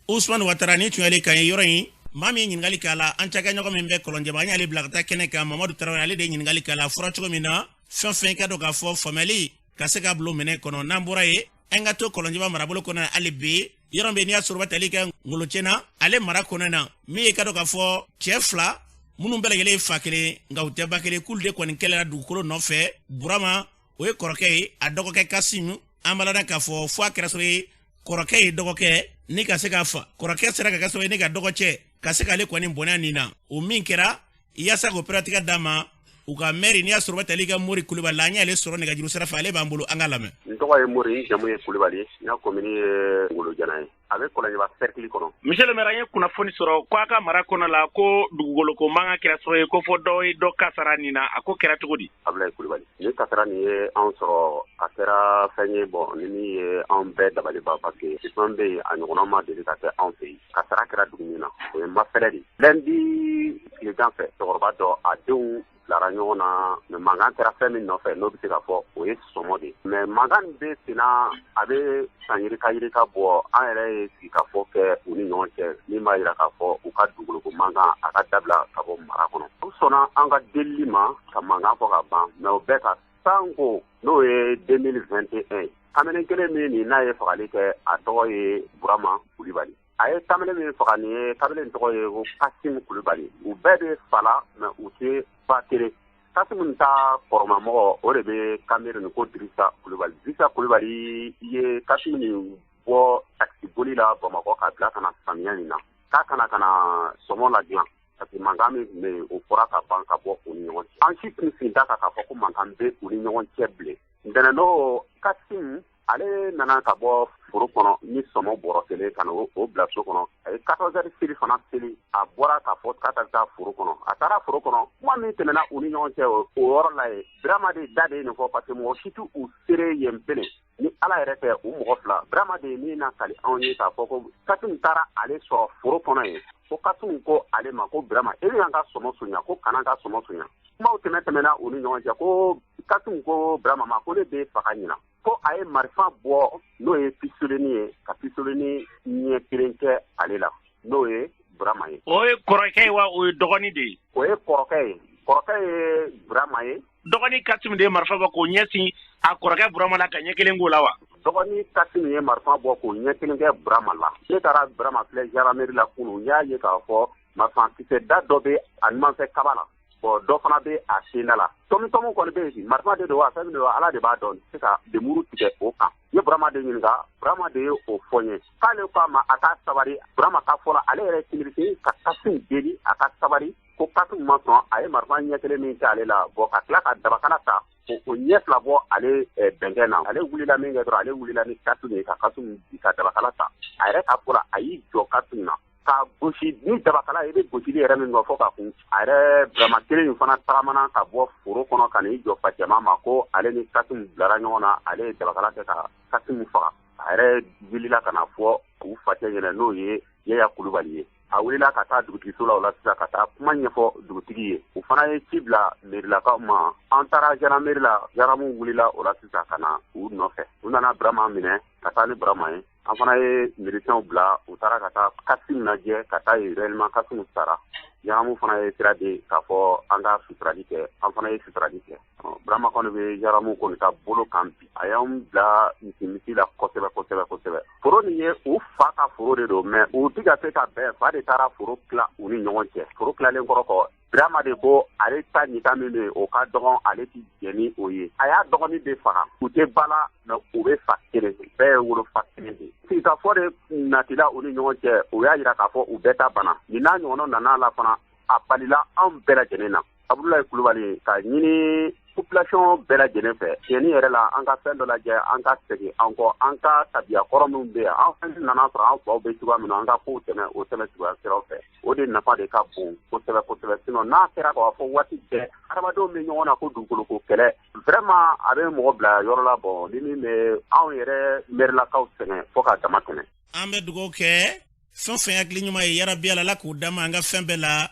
Usumani Watara ni tun y'ale kan ye yɔrɔ in. Maa min ye ɲininkali k'a la, an cakɛɲɔgɔn min bɛ Kɔlɔnjɛba, an y'ale bila ka taa kɛnɛ kan, Mamadu Tarawele, ale de ye ɲininkali k'a la. A fɔra cogo min na, fɛn fɛn ka dɔn k'a fɔ faamuyali ka se ka bila minɛ kɔnɔ. N'an bɔra yen, an ka to Kɔlɔnjɛba marabolo kɔnɔ hali bi. Yɔrɔ min n'i y'a sɔrɔ tali kɛ Ngolocɛna, ale mara kɔnɔ na, min ye ka dɔn k'a fɔ cɛ fila minnu bɛɛ lajɛlen ye fa kelen nka u tɛ ba kelen, k'olu de kɔni kɛlɛla dugukolo nɔfɛ. Burama, o ye kɔrɔkɛ ye, a dɔgɔkɛ Kasimu. An b'a lada k'a fɔ fo a kɛra sababu ye kɔrɔkɛ ye dɔgɔkɛ ni ka se k'a fa. Kɔrɔkɛ sera ka kɛ sababu ye ne ka dɔgɔcɛ ka se k'ale kɔni bɔnɛ nin na. O min kɛra yaasa k'o pɛrɛtigɛ d'a ma, u ka mɛri n'i y'a sɔrɔ tali ka Mori Kulubali la, an y'ale sɔrɔ nɛgɛjuru sira fɛ, ale b'an bolo, an ka lamɛn. N tɔgɔ ye Mori, n jamu ye Kulubali, n ka komini ye Ngolojana ye, a bɛ Kɔlɔnjɛba cercle kɔnɔ. Monsieur le maire, an ye kunnafoni sɔrɔ ko a ka mara kɔnɔ la, ko dugukolo ko mankan kɛra sababu ye ko fɔ dɔ ye dɔ kasara nin na. A ko kɛra cogo di? Abulayi Kulubali, ni kasara nin ye anw sɔrɔ, a kɛra fɛn ye, bɔn, ni min ye anw bɛɛ dabali ban, parce que fɛn bɛ yen, a ɲɔgɔnna ma deli ka kɛ anw fɛ yen. Kasara kɛra dugu min na, o ye Mafɛlɛ de. Lundi tilegan fɛ, cɛkɔrɔba dɔ, a denw bilara ɲɔgɔn na, mais mankan kɛra fɛn min nɔfɛ, n'o bɛ se ka fɔ, o ye sɔmɔ de ye. Mais mankan nin bɛ senna, a bɛ san yirika yirika bɔ. An yɛrɛ ye sigikafɔ kɛ u ni ɲɔgɔn cɛ, min b'a jira k'a fɔ u ka dugukoloko mankan a ka dabila ka bɔ mara kɔnɔ. U sɔnna an ka delili ma ka mankan fɔ ka ban, mais o bɛɛ ka sanko n'o ye 2021, kamalen kelen min nin n'a ye fagali kɛ, a tɔgɔ ye Burama Kulibali. A ye kamalen min faga nin ye, kamalen tɔgɔ ye ko Kasimu Kulibali. U bɛɛ bɛ fa la, mais u tɛ ba kelen. Kasimu ta kɔrɔmamɔgɔ, o de bɛ Kameri nin, ko Dirisa Kulibali. Dirisa Kulibali ye Kasimu nin bɔ takisi boli la Bamakɔ ka bila ka na samiya nin na, k'a kana ka na sɔmɔ la dilan, parce que mankan min tun bɛ yen, o fɔra ka ban ka bɔ u ni ɲɔgɔn cɛ. An si tun sen t'a kan k'a fɔ ko mankan bɛ u ni ɲɔgɔn cɛ bilen. Ntɛnɛn don, Kasimu ale nana ka bɔ foro kɔnɔ ni sɔmɔ bɔrɔ kelen ka na o bila so kɔnɔ. A ye 14 heures seli fana seli, a bɔra k'a fɔ k'a ka taa foro kɔnɔ. A taara foro kɔnɔ, kuma min tɛmɛna u ni ɲɔgɔn cɛ o yɔrɔ la yen, Birama de da de ye nin fɔ, parce que mɔgɔ si tɛ u seere yen belen ni Ala yɛrɛ tɛ, u mɔgɔ fila. Birama de ye min na kali anw ye k'a fɔ ko Kasimu taara ale sɔrɔ foro kɔnɔ yen, ko Kasimu ko ale ma ko Birama, e bɛ an ka sɔmɔ sonya, ko kana ka sɔmɔ sonya. Kumaw tɛmɛna u ni ɲɔgɔn cɛ, ko Kasimu ko Birama ma ko ne bɛ faga ɲina, ko a ye marifa bɔ, n'o ye pistolet ye, ka pistolet ɲɛ kelen kɛ ale la, n'o ye Burama ye. O ye kɔrɔkɛ ye wa, o ye dɔgɔnin de ye? O ye kɔrɔkɛ ye, kɔrɔkɛ ye Burama ye. Dɔgɔnin Kasimu de ye marifa bɔ k'o ɲɛsin a kɔrɔkɛ Burama la ka ɲɛ kelen k'o la wa? Dɔgɔnin Kasimu ye marifa bɔ k'o ɲɛ kelen kɛ Burama la. Ne taara Burama filɛ gendarmerie la kunun, n y'a ye k'a fɔ marifa kisɛ da dɔ bɛ a numanfɛ kaba la, bon, dɔ fana bɛ a senda la. Tɔmi kɔni bɛ yen, marifa de don wa, fɛn min don, Ala de b'a dɔn, n tɛ se ka lemuru tigɛ o kan. N ye Burama de ɲininka, Burama de ye o fɔ n ye k'ale ko a ma a ka sabali. Burama ka fɔ la, ale yɛrɛ kinbiri ka Kasimu deli a ka sabali, ko Kasimu ma sɔn. A ye marifa ɲɛ kelen min kɛ ale la, bon, ka tila ka dabakala ta o ɲɛ fila bɔ ale bɛnkɛ na. Ale wulila min kɛ dɔrɔn, ale wulila ni Kasimu ye ka Kasimu ka dabakala ta. A yɛrɛ ka fɔ la, a y'i jɔ Kasimu na ka gosi ni dabakala, i bɛ gosili yɛrɛ min kɔ fɔ ka kun. A yɛrɛ Burama kelen in fana tagamana ka bɔ foro kɔnɔ ka n'i jɔ facɛma ma, ko ale ni Kasimu bilara ɲɔgɔn na, ale ye dabakala kɛ ka Kasimu faga. A yɛrɛ wulila ka na fɔ u facɛ ɲɛna, n'o ye Yaya Kulubali ye. A wulila ka taa dugutigiso la o la sisan ka taa kuma ɲɛfɔ dugutigi ye. U fana ye ci bila merilakaw ma. An taara gendarmerie la, gendarmew wulila o la sisan ka na u nɔfɛ. U nana Burama minɛ ka taa ni Burama ye. An fana ye miliciens bila, u taara ka taa Kasimu lajɛ ka taa yen, réellement Kasimu sara. Gendarme fana ye sira di k'a fɔ an ka suturali kɛ, an fana ye suturali kɛ. Burama kɔni bɛ gendarme kɔni ka bolo kan bi. A y'anw bila misimisi la kosɛbɛ kosɛbɛ kosɛbɛ. Foro nin ye u fa ka foro de don, mais u tɛ ka se ka bɛn. Fa de taara foro tila u ni ɲɔgɔn cɛ. Foro tilalen kɔrɔ kɔ, Birama de ko ale ta ɲiga min bɛ yen, o ka dɔgɔn, ale tɛ jɛn ni o ye. A y'a dɔgɔnin de faga. U tɛ ba la, mais u bɛ fa kelen, bɛɛ ye wolofa kelen de. Sigikafɔ de natila u ni ɲɔgɔn cɛ, o y'a jira k'a fɔ u bɛɛ ta banna. Nin n'a ɲɔgɔnna nana la fana, a balila anw bɛɛ lajɛlen na. Abudulayi Kulubali ka ɲini population bɛɛ lajɛlen fɛ, tiɲɛni yɛrɛ la, an ka fɛn dɔ lajɛ, an ka segin an kɔ, an ka tabiya kɔrɔ minnu bɛ yan, an fɛn nana sɔrɔ an faw bɛ cogoya min na, an ka kow tɛmɛ o tɛmɛ cogoya siraw fɛ. O de nafa de ka bon kosɛbɛ kosɛbɛ. Sinon n'a kɛra k'a fɔ waati bɛɛ hadamadenw bɛ ɲɔgɔn na ko dugukoloko kɛlɛ, vraiment a bɛ mɔgɔ bila yɔrɔ la. Bon, ni min bɛ anw yɛrɛ mɛrilakaw sɛgɛn fo ka dama tɛmɛ. An bɛ dugawu kɛ, fɛn o fɛn hakili ɲuman ye, yarabi Ala k'o d'an ma an ka fɛn bɛɛ la.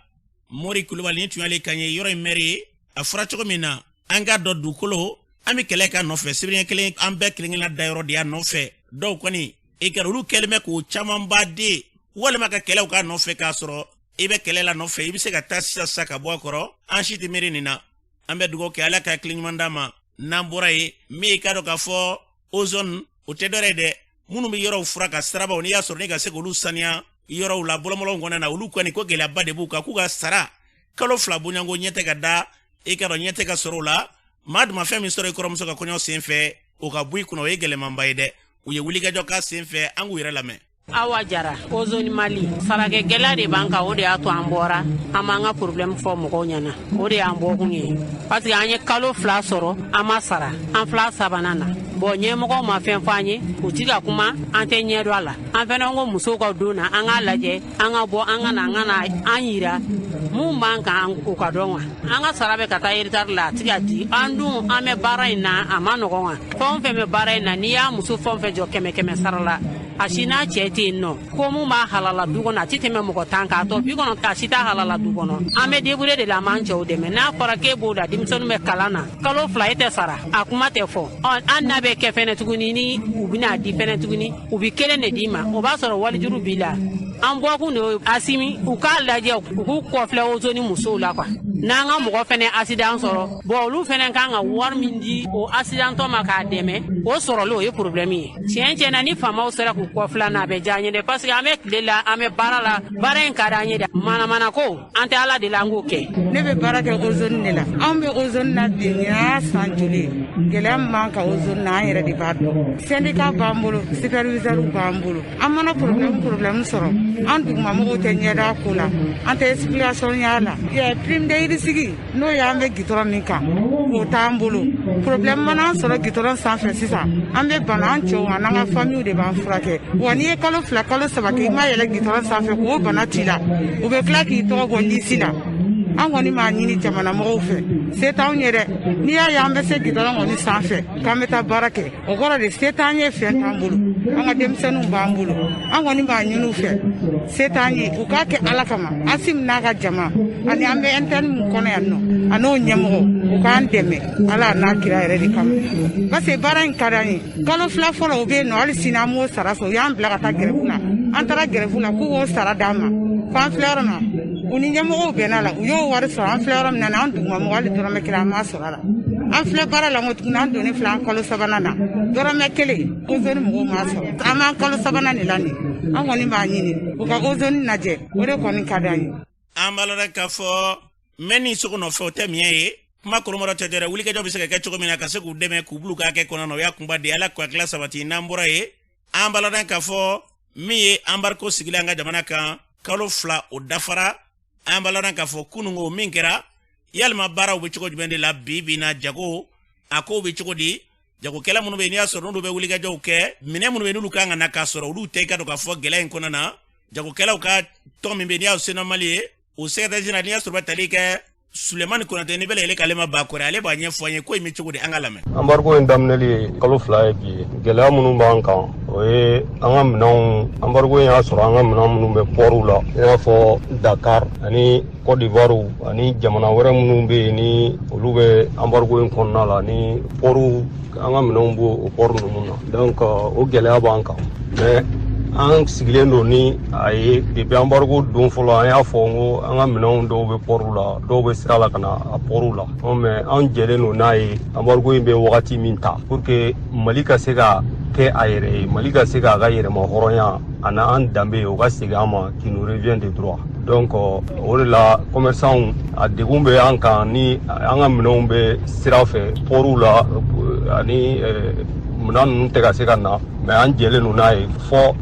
Mori Kulubali ni tun y'ale kan ye, yɔrɔ in mɛri ye. A fɔra cogo min na, an k'a dɔn dugukolo, an bɛ kɛlɛ k'a nɔfɛ sibiriɲɛ kelen, an bɛɛ kelen kelenna dayɔrɔ de y'a nɔfɛ. Dɔw kɔni i kɛra olu kɛlen bɛ k'o camanba den walima ka kɛlɛw k'a nɔfɛ, k'a sɔrɔ i bɛ kɛlɛ la nɔfɛ, i bɛ se ka taa sisan sisan ka bɔ a kɔrɔ. An si tɛ miiri nin na. An bɛ dugawu kɛ, Ala ka hakili ɲuman d'an ma. N'an bɔra yen, min i k'a dɔn k'a fɔ ozone, o tɛ dɔwɛrɛ ye dɛ, minnu bɛ yɔrɔw furan ka sirabaw, n'i y'a sɔrɔ n'i ka se k'olu saniya yɔrɔw la bɔlɔnbɔlɔnw kɔnɔna na, olu kɔni ko gɛlɛyaba de b'u kan, k'u ka sara kalo 2 bonyanko ɲɛ tɛ ka da, i ka dɔn ɲɛ tɛ ka sɔrɔ o la. Maa dun ma fɛn min sɔrɔ i kɔrɔmuso ka kɔɲɔ sen fɛ, o ka bɔ i kunna, o ye gɛlɛmanba ye dɛ. U ye wulikajɔ k'a sen fɛ, an k'u yɛrɛ lamɛn. Awa Jara, Ozone Mali. Sarakɛ gɛlɛya de b'an kan, o de y'a to an bɔra, an b'an ka problème fɔ mɔgɔw ɲɛna, o de y'an bɔkun ye, parce que an ye kalo 2 sɔrɔ, an ma sara, an fila sabanan na. Bon, ɲɛmɔgɔw ma fɛn fɔ an ye, u ti ka kuma, an tɛ ɲɛ dɔn a la. An fɛnɛ ko musow ka don na, an k'a lajɛ, an ka bɔ, an ka na, an ka na an yira mun b'an kan, o ka dɔn wa. An ka sara bɛ ka taa retard la, a ti ka di an dun. An bɛ baara in na, a ma nɔgɔn wa. Fɛn o fɛn bɛ baara in na, n'i y'a muso fɛn o fɛn jɔ 100 100 sara la, a si n'a cɛ tɛ yen nɔ ko mun b'a halala du kɔnɔ, a ti tɛmɛ mɔgɔ 10 kan, a tɔ 90, a si t'a halala du kɔnɔ. An bɛ débrouiller de la, an b'an cɛw dɛmɛ. N'a fɔra k'e b'o la, denmisɛnninw bɛ kalan na, kalo 2 e tɛ sara, a kuma tɛ fɔ. Ɔ, an n'a bɛ kɛ fɛnɛ tuguni, ni u bɛna di fɛnɛ tuguni, u bɛ kelen de d'i ma, o b'a sɔrɔ walijuru b'i la. An bɔkun de ye Asimi, u k'a lajɛ, u k'u kɔfilɛ Ozone musow la quoi. N'an ka mɔgɔ fɛnɛ accident sɔrɔ, bon, olu fɛnɛ kan ka wari min di o accidentɔ ma k'a dɛmɛ, o sɔrɔli o ye problème ye. Tiɲɛ tiɲɛ na, ni faamaw sera k'u kɔfilɛ na, a bɛ diya an ye dɛ, parce que an bɛ tile la, an bɛ baara la, baara in ka di an ye dɛ. Manamana ko an tɛ, Ala de la, an k'o kɛ. Ne bɛ baara kɛ Ozone de la. Anw bɛ Ozone na bi, nin y'a san joli ye. Gɛlɛya min b'an kan Ozone na, an yɛrɛ de b'a dɔn. Syndicat b'an bolo, superviseur b'an bolo. An mana problème sɔrɔ, an dugumamɔgɔw tɛ ɲɛda ko la, an tɛ explication y'a la. Prime de risque, n'o y'an bɛ gitɔrɔn min kan, o t'an bolo. Problème mana an sɔrɔ gitɔrɔn sanfɛ sisan, an bɛ bana, an cɛw an'an ka famille de b'an furakɛ wa. N'i ye kalo 2, kalo 3 kɛ, i ma yɛlɛ gitɔrɔn sanfɛ k'o bana t'i la, u bɛ tila k'i tɔgɔ bɔ liste la. An kɔni b'a ɲini jamana mɔgɔw fɛ, se t'anw ye dɛ. N'i y'a ye an bɛ se gitɔrɔn kɔni sanfɛ k'an bɛ taa baara kɛ, o kɔrɔ de se t'an ye, fɛn t'an bolo, an ka denmisɛnninw b'an bolo. An kɔni b'a ɲini u fɛ, se t'an ye, u k'a kɛ Ala kama. Asimi n'a ka jama ani an bɛ interne min kɔnɔ yan nɔ, a n'o ɲɛmɔgɔ, u k'an dɛmɛ Ala n'a kira yɛrɛ de kama, parce que baara in ka d'an ye. Kalo 2 fɔlɔ, o bɛ yen nɔ, hali sini an m'o sara sɔrɔ. U y'an bila ka taa grève la, an taara grève la, k'u k'o sara d'an ma, k'an filɛ yɔrɔ min na, u ni ɲɛmɔgɔw bɛnna la, u y'o wari sɔrɔ. An filɛ yɔrɔ min na, an dugumamɔgɔ, hali dɔrɔmɛ kelen an m'a sɔrɔ a la. An filɛ baara la, tuguni an donnen filɛ an kalo sabanan na, dɔrɔmɛ kelen Ozone mɔgɔw m'a sɔrɔ. An b'an kalo sabanan de la nin. An kɔni b'a ɲini u ka Ozone lajɛ, o de kɔni ka d'an ye. An b'a lɔn k'a fɔ mɛ ni sogo nɔfɛ, o tɛ miɲɛ ye. Kuma kɔrɔmɔrɔ tɛ dɛrɛ. Wulikajɔ bɛ se ka kɛ cogo min na ka se k'u dɛmɛ k'u bila u ka hakɛ kɔnɔ na, o y'a kunba de ye. Ala k'u hakilila sabati. N'an bɔra yen, an b'a lɔn k'a fɔ min ye embargo sigilen an ka jamana kan, kalo 2 o dafara. An b'a lɔn k'a fɔ kununko min kɛra, yalima baaraw bɛ cogo jumɛn de la bi bi na? Jago a kow bɛ cogo di? Jagokɛla minnu bɛ yen, n'i y'a sɔrɔ n'olu bɛ wulikajɔw kɛ, minɛn minnu bɛ yen n'olu kan ka na k'a sɔrɔ olu tɛ, i ka dɔn k'a fɔ gɛlɛya in kɔnɔna na, jagokɛlaw ka tɔn min bɛ yen, n'i y'a SYNAMALI ye, o secrétaire général, n'i y'a sɔrɔ bɛ tali kɛ Sulemani Konate, ni bɛɛ lajɛlen k'ale ma Bakɔrɛ, ale b'a ɲɛfɔ an ye ko in bɛ cogo di. An ka lamɛn. Embargo in daminɛli ye kalo 2 ye bi ye. Gɛlɛya minnu b'an kan, o ye an ka minɛnw, embargo in y'a sɔrɔ an ka minɛn minnu bɛ pɔriw la, i n'a fɔ Dakar ani Côte d'Ivoire ani jamana wɛrɛ minnu bɛ yen ni olu bɛ embargo in kɔnɔna la, ni pɔriw, an ka minɛnw b'o o pɔri ninnu na. Donc o gɛlɛya b'an kan, mais An sigilen don ni a ye depuis embargo don fɔlɔ, an y'a fɔ n ko an ka minɛnw dɔw bɛ pɔriw la, dɔw bɛ sira la ka na a pɔriw la. Mais an jɛlen don n'a ye embargo in bɛ wagati min ta pour que Mali ka se ka kɛ a yɛrɛ ye, Mali ka se k'a ka yɛrɛma hɔrɔnya a n'an danbe, o ka segin an ma, qui nous revient de droit. Donc o de la, commerçant, a degun bɛ an kan ni an ka minɛnw bɛ sira fɛ pɔriw la ani minɛn ninnu tɛ ka se ka na. Mais an jɛlen don n'a ye fɔ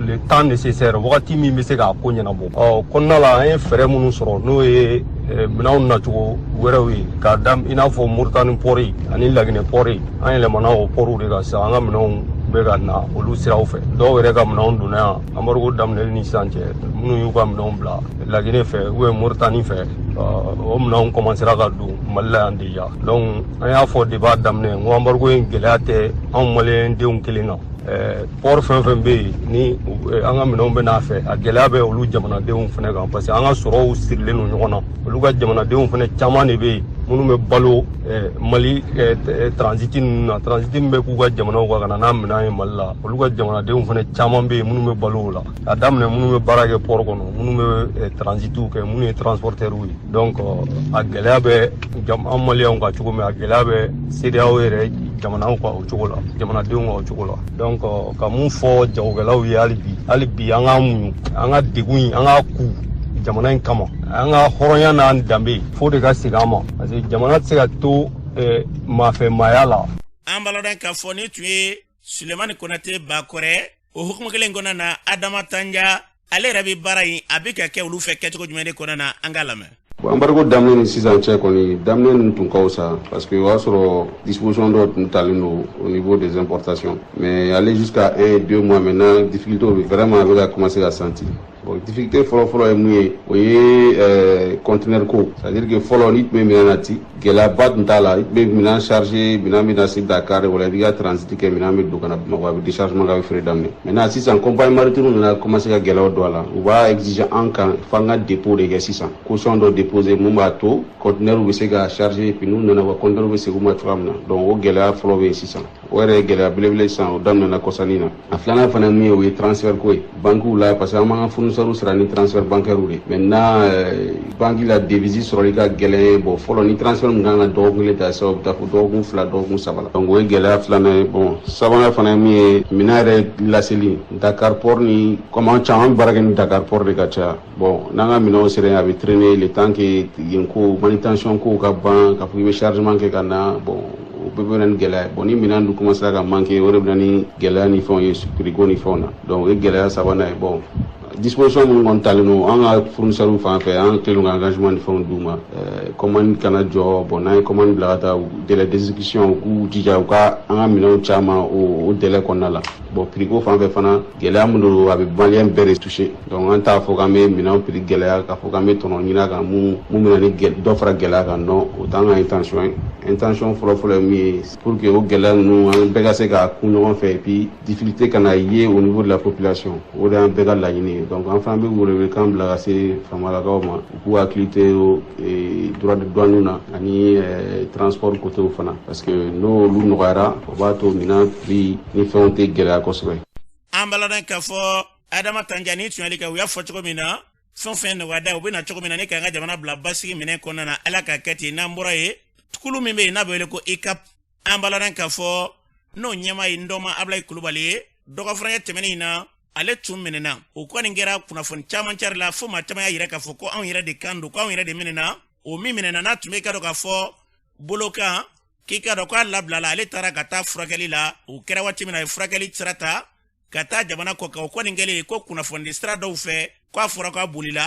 le temps nécessaire, wagati min bɛ se k'a ko ɲɛnabɔ. Ɔ kɔnɔna la, an ye fɛɛrɛ minnu sɔrɔ, n'o ye minɛnw nacogo wɛrɛw ye, k'a da i n'a fɔ Moritani pɔri ani Laginɛ pɔri, an yɛlɛmana o pɔriw de kan sisan. An ka minɛnw bɛ ka na olu siraw fɛ. Dɔw yɛrɛ ka minɛnw donna yan embargo daminɛli ni sisan cɛ. Minnu y'u ka minɛnw bila Laginɛ fɛ ou bien Moritani fɛ, o minɛnw commencera ka don Mali la yan déjà. Donc an y'a fɔ depuis a daminɛ n ko embargo in gɛlɛya tɛ anw maliyɛn denw kelen kan. Port fɛn fɛn bɛ yen ni an ka minɛnw bɛ n'a fɛ, a gɛlɛya bɛ olu jamanadenw fana kan, parce que an ka sɔrɔw sirilen don ɲɔgɔn na. Olu ka jamanadenw fana caman de bɛ yen minnu bɛ balo Mali transit ninnu na, transit min bɛ k'u ka jamanaw kan ka na n'a minɛn ye Mali la. Olu ka jamanadenw fana caman bɛ yen minnu bɛ balo o la, a daminɛ minnu bɛ baara kɛ port kɔnɔ, minnu bɛ transitiw kɛ, minnu ye transporteurs ye. Donc a gɛlɛya bɛ an maliyɛnw kan cogo min, a gɛlɛya bɛ CEDEAO yɛrɛ jamanaw kan o cogo la, jamanadenw kan o cogo la. Donc ka mun fɔ jagokɛlaw ye hali bi, hali bi an k'an muɲu, an ka degun in, an k'a ku jamana in kama, an ka hɔrɔnya n'an danbe fo de ka segin an ma, parce que jamana tɛ se ka to maafɛmaaya la. An b'a lɔn k'a fɔ ni tun ye Sulemani Konate Bakɔrɛ. O hukumu kelen kɔnɔna na, Adama Tanja, ale yɛrɛ bɛ baara in a bɛ ka kɛ olu fɛ kɛcogo jumɛn de kɔnɔna na? An k'a lamɛn. Bon, embargo daminɛ ni sisan cɛ kɔni, daminɛ ninnu tun ka fisa, parce que o y'a sɔrɔ disposition dɔw tun talen don au niveau des importations. Mais aller jusqu'à 1, 2 mois maintenant, difficulté bɛ vraiment a bɛ ka commencer ka sentir. Bon, difficulté fɔlɔ-fɔlɔ ye mun ye? O ye conteneur ko. C'est à dire que fɔlɔ, n'i tun bɛ minɛn nati, gɛlɛyaba tun t'a la. I tun bɛ minɛn charger, minɛn bɛ na se Dakar wala i b'i ka transit kɛ, minɛn bɛ don ka na Bamakɔ, a bɛ déchargement kɛ, a bɛ feere daminɛ. Maintenant sisan, compagnie maritime nana commencer ka gɛlɛyaw don a la. U b'a exiger an kan f'an ka dépôt de kɛ sisan, caution dɔ déposer mun b'a to conteneur bɛ se ka charger, puis n'u nana, u ka conteneur bɛ segin u ma cogoya min na. Donc o gɛlɛya fɔlɔ bɛ yen sisan, o yɛrɛ ye gɛlɛya belebele sisan, o daminɛna kɔsannin na. A filanan fana ye mun ye? O ye transfert ko ye banques la, parce que an b'an ka fournisseurs sara ni transfert bancaire de. Maintenant banque la, devise sɔrɔli ka gɛlɛn. Bon, fɔlɔ ni transfert min kan ka dɔgɔkun kelen ta sisan, o bɛ taa fo dɔgɔkun 2, dɔgɔkun 3 la. Donc o ye gɛlɛya filanan ye. Bon, sabanan fana ye mun ye? Minɛn yɛrɛ laseli Dakar port ni, comme an caman bɛ baara kɛ ni Dakar port de ka caya. Bon, n'an ka minɛnw sera yen, a bɛ traîner le temps que yen ko manutention kow ka ban, k'a fɔ k'i bɛ chargement kɛ ka na. Bon, o bɛɛ bɛ na ni gɛlɛya ye. Bon, ni minɛn dun commencera ka manquer, o de bɛ na ni gɛlɛya ni fɛnw ye, prix ko ni fɛnw na. Donc o ye gɛlɛya sabanan ye. Bon, disposition minnu kɔni talen don an ka fournisseurs fan fɛ, an kɛlen ka engagement ni fɛnw d'u ma, commande kana jɔ. Bon, n'an ye commande bila ka taa, délai d'exécution, u k'u jija u ka an ka minɛnw caman o délai kɔnɔna la. Bon, prix ko fan fɛ fana, gɛlɛya min don, a bɛ maliyɛn bɛɛ de toucher. Donc an t'a fɔ k'an bɛ minɛnw prix gɛlɛya, k'a fɔ k'an bɛ tɔnɔ ɲini a kan mun bɛ na ni dɔ fara gɛlɛya kan. Non, o t'an ka intention ye. Intention fɔlɔ-fɔlɔ ye mun ye? Pour que o gɛlɛya ninnu, an bɛɛ ka se k'a kun ɲɔgɔn fɛ, et puis difficulté kana ye au niveau de la population. O de y'an bɛɛ ka laɲini ye. Donc an fana bɛ welewelekan bila ka se famalakaw ma, u k'u hakili to droit de douane na ani transport côté fana, parce que n'olu nɔgɔyara, o b'a to minɛn prix ni fɛnw tɛ gɛlɛya kosɛbɛ. An b'a lɔn k'a fɔ Adama Tanja ni tunyali kɛ, u y'a fɔ cogo min na, fɛn fɛn nɔgɔyada u bɛ na cogo min na ni k'an ka jamana bila basigi minɛn kɔnɔna na, Ala ka kɛ ten. N'an bɔra yen, kulu min bɛ yen n'a bɛ wele ko ICAP, an b'a lɔn k'a fɔ n'o ɲɛmaa ye Ndɔma Abulayi Kulubali ye, dɔgɔfurancɛ tɛmɛnen in na, ale tun minɛna. O kɔni kɛra kunnafoni caman cari la, fo maa caman y'a yira k'a fɔ ko anw yɛrɛ de kan don, ko anw yɛrɛ de minɛna. O min minɛna n'a tun bɛ ka dɔn k'a fɔ bolo kan k'i ka dɔn k'a labilala, ale taara ka taa furakɛli la. O kɛra waati min na, a ye furakɛli sira ta ka taa jamana kɔ kan. O kɔni kɛlen ko kunnafoni sira dɔw fɛ k'a fɔra k'a bolila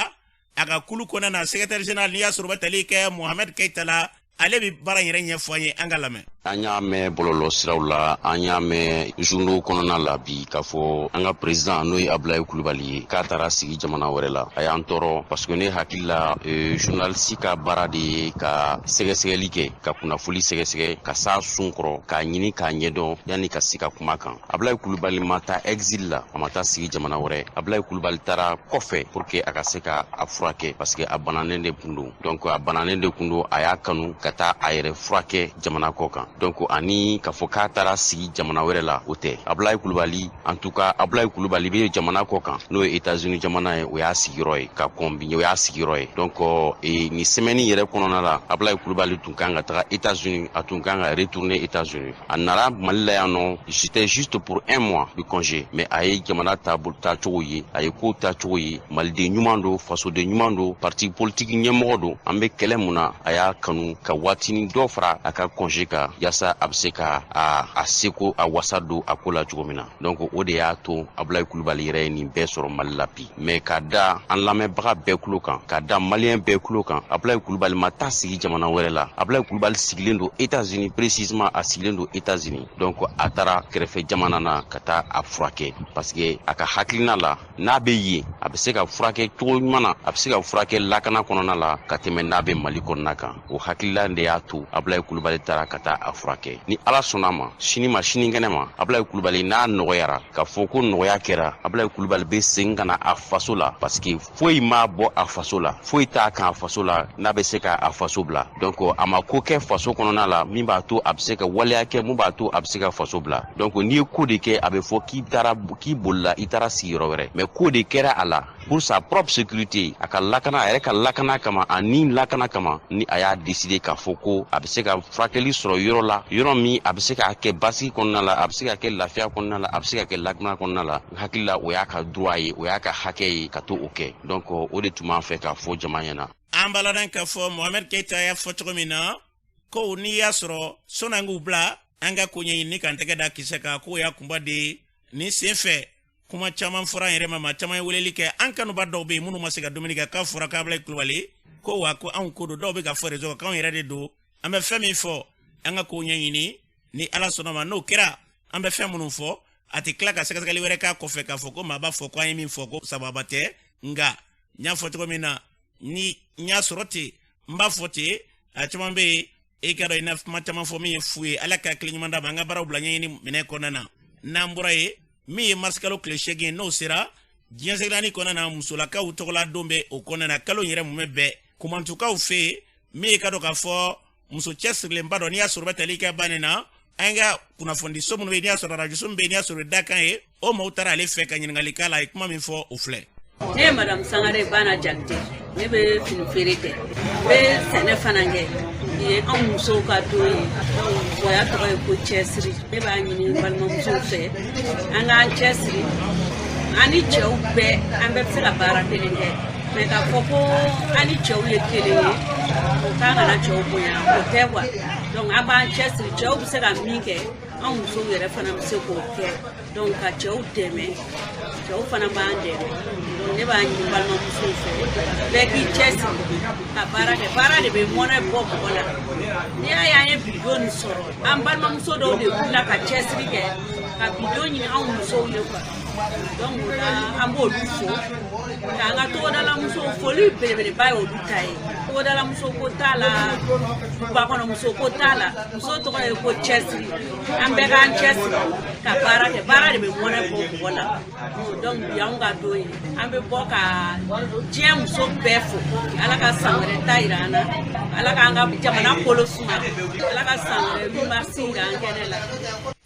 a ka kulu kɔnɔna na. Secrétaire général, n'i y'a sɔrɔ u bɛ tali kɛ Mohamed Keita la, ale bɛ baara in yɛrɛ ɲɛfɔ an ye. An ka lamɛn. An y'a mɛn bɔlɔlɔ siraw la, an y'a mɛn journaux kɔnɔna la bi k'a fɔ an ka président, n'o ye Abulayi Kulubali ye, k'a taara sigi jamana wɛrɛ la. A y'an tɔɔrɔ, parce que ne hakili la, journaliste ka baara de ye ka sɛgɛsɛgɛli kɛ, ka kunnafoli sɛgɛsɛgɛ, ka s'a sun kɔrɔ, k'a ɲini k'a ɲɛdɔn yanni ka se ka kuma kan. Abulayi Kulubali ma taa exil la, a ma taa sigi jamana wɛrɛ. Abulayi Kulubali taara kɔfɛ pour que a ka se ka a furakɛ, parce que a bananen de kun don. Donc a bananen de kun don, a y'a kanu ka taa a yɛrɛ furakɛ jamana kɔ kan. Donc ani k'a fɔ k'a taara sigi jamana wɛrɛ la, o tɛ. Abulayi Kulubali, en tout cas Abulayi Kulubali bɛ jamana kɔ kan, n'o ye États-Unis jamana ye, o y'a sigiyɔrɔ ye ka kɔn bi, o y'a sigiyɔrɔ ye. Donc nin semaine yɛrɛ kɔnɔna la, Abulayi Kulubali tun kan ka taga États-Unis, a tun kan ka retourner États-Unis. A nana Mali la yan nɔ, c'était juste pour un mois de congé, mais a ye jamana taacogo ye, a ye kow taacogo ye. Maliden ɲuman don, fasoden ɲuman don, parti politique ɲɛmɔgɔ don. An bɛ kɛlɛ mun na, a y'a kanu ka waatinin dɔ fara a ka congé kan, yaasa a bɛ se ka a seko a wasa don a ko la cogo min na. Donc o de y'a to Abulayi Kulubali yɛrɛ ye nin bɛɛ sɔrɔ Mali la bi. Mais ka da an lamɛnbaga bɛɛ tulo kan, ka da Maliyɛn bɛɛ tulo kan, Abulayi Kulubali ma taa sigi jamana wɛrɛ la. Abulayi Kulubali sigilen don États-Unis, précisément a sigilen don États-Unis. Donc a taara kɛrɛfɛ jamana na ka taa a furakɛ, parce que a ka hakilina la, n'a bɛ yen, a bɛ se ka furakɛ cogo ɲuman na, a bɛ se ka furakɛ lakana kɔnɔna la ka tɛmɛ n'a bɛ Mali kɔnɔna kan. O hakilila de y'a to Abulayi Kulubali taara ka taa a furakɛ. Ni Ala sɔnna ma, sini ma sinikɛnɛ ma, Abulayi Kulubali n'a nɔgɔyara, k'a fɔ ko nɔgɔya kɛra, Abulayi Kulubali bɛ segin ka na a faso la, parce que foyi m'a bɔ a faso la, foyi t'a kan a faso la n'a bɛ se ka a faso bila. Donc a ma ko kɛ faso kɔnɔna la min b'a to a bɛ se ka waleya kɛ mun b'a to a bɛ se ka faso bila. Donc n'i ye ko de kɛ, a bɛ fɔ k'i taara, k'i bolila, i taara sigiyɔrɔ wɛrɛ. Mais ko de kɛra a la pour sa propre sécurité, a ka lakana, a yɛrɛ ka lakana kama, a ni lakana kama, ni a y'a décider k'a fɔ ko a bɛ se ka furakɛli sɔrɔ yɔrɔ la, yɔrɔ min a bɛ se k'a kɛ basigi kɔnɔna la, a bɛ se ka kɛ lafiya kɔnɔna la, a bɛ se ka kɛ lakana kɔnɔna la. N hakili la, o y'a ka droit ye, o y'a ka hakɛ ye ka to o kɛ. Donc o de tun b'an fɛ k'a fɔ jama ɲɛna. An b'a ladɔn k'a fɔ Mohamɛd Keyita y'a fɔ cogo min na ko n'i y'a sɔrɔ sɔnni an k'u bila an ka ko ɲɛɲini k'an tɛgɛ da kisɛ kan, k'o y'a kunba de ye. Nin sen fɛ, kuma caman fɔra an yɛrɛ ma, maa caman ye weleli kɛ. An kanuba dɔw bɛ yen minnu ma se ka dumuni kɛ, k'a fɔra k'Abulayi Kulubali ko wa ko anw ko don. Dɔw bɛ ka fɔ réseau kan k'anw yɛrɛ de don. An bɛ fɛn min fɔ, an ka ko ɲɛɲini. Ni Ala sɔnna ma, n'o kɛra, an bɛ fɛn minnu fɔ, a tɛ tila ka sɛgɛsɛgɛli wɛrɛ k'a kɔfɛ k'a fɔ ko maa b'a fɔ ko an ye min fɔ ko sababa tɛ. Nka n y'a fɔ cogo min na, ni n y'a sɔrɔ ten, n b'a fɔ ten. A caman bɛ yen, e ka dɔn i na kuma caman fɔ min ye fu ye. Ala ka hakili ɲuman d'a ma, an ka baaraw bila ɲɛɲini minɛn kɔnɔna na. N'an bɔra yen, min ye marisikalo tile 8, n'o sera diɲɛ seleke kɔnɔna na, musolakaw tɔgɔla don bɛ o kɔnɔna na. Kalo in yɛrɛ mun bɛ bɛɛ kumantukaw fɛ yen, min ye ka dɔn k'a fɔ muso cɛsirilenba dɔ, n'i y'a sɔrɔ bɛ tali kɛ bannen na, an ka kunnafonidiso minnu bɛ yen, n'i y'a sɔrɔ arajoso min bɛ yen, n'i y'a sɔrɔ dakan ye, o maaw taara ale fɛ ka ɲininkali k'a la. A ye kuma min fɔ, o filɛ. Ne ye Madamu Sangare Bana Jakite, ne bɛ fini feere kɛ, n bɛ sɛnɛ fana kɛ. Nin ye anw musow ka don ye, musoya tɔgɔ ye ko cɛsiri. Ne b'a ɲini balimamusow fɛ, an k'an cɛsiri. An ni cɛw bɛɛ, an bɛɛ bɛ se ka baara kelen kɛ, mais k'a fɔ ko an ni cɛw ye kelen ye, o k'an kana cɛw bonya, o tɛ quoi. Donc an b'an cɛsiri, cɛw bɛ se ka min kɛ, anw musow yɛrɛ fana bɛ se k'o kɛ. Donc ka cɛw dɛmɛ, cɛw fana b'an dɛmɛ. Donc ne b'a ɲini balimamusow fɛ, bɛɛ k'i cɛsiri ka baara kɛ. Baara de bɛ mɔnɛ bɔ mɔgɔ la. N'i y'a ye an ye bidon nin sɔrɔ, an balimamuso dɔw de wulila ka cɛsiri kɛ ka bidon ɲini anw musow ye quoi. Donc o la, an b'olu fo, k'an ka togodala musow foli belebeleba ye olu ta ye. Togodala muso ko t'a la, dugubakɔnɔmuso ko t'a la, muso tɔgɔ ye ko cɛsiri. An bɛɛ k'an cɛsiri ka baara kɛ, baara de bɛ mɔnɛ bɔ mɔgɔ la. Donc bi anw ka don ye, an bɛ bɔ ka diɲɛ muso bɛɛ fo. Ala ka san wɛrɛ ta yira an na, Ala k'an ka jamana kolo suma, Ala ka san wɛrɛ 8 mars yira an kɛnɛ la.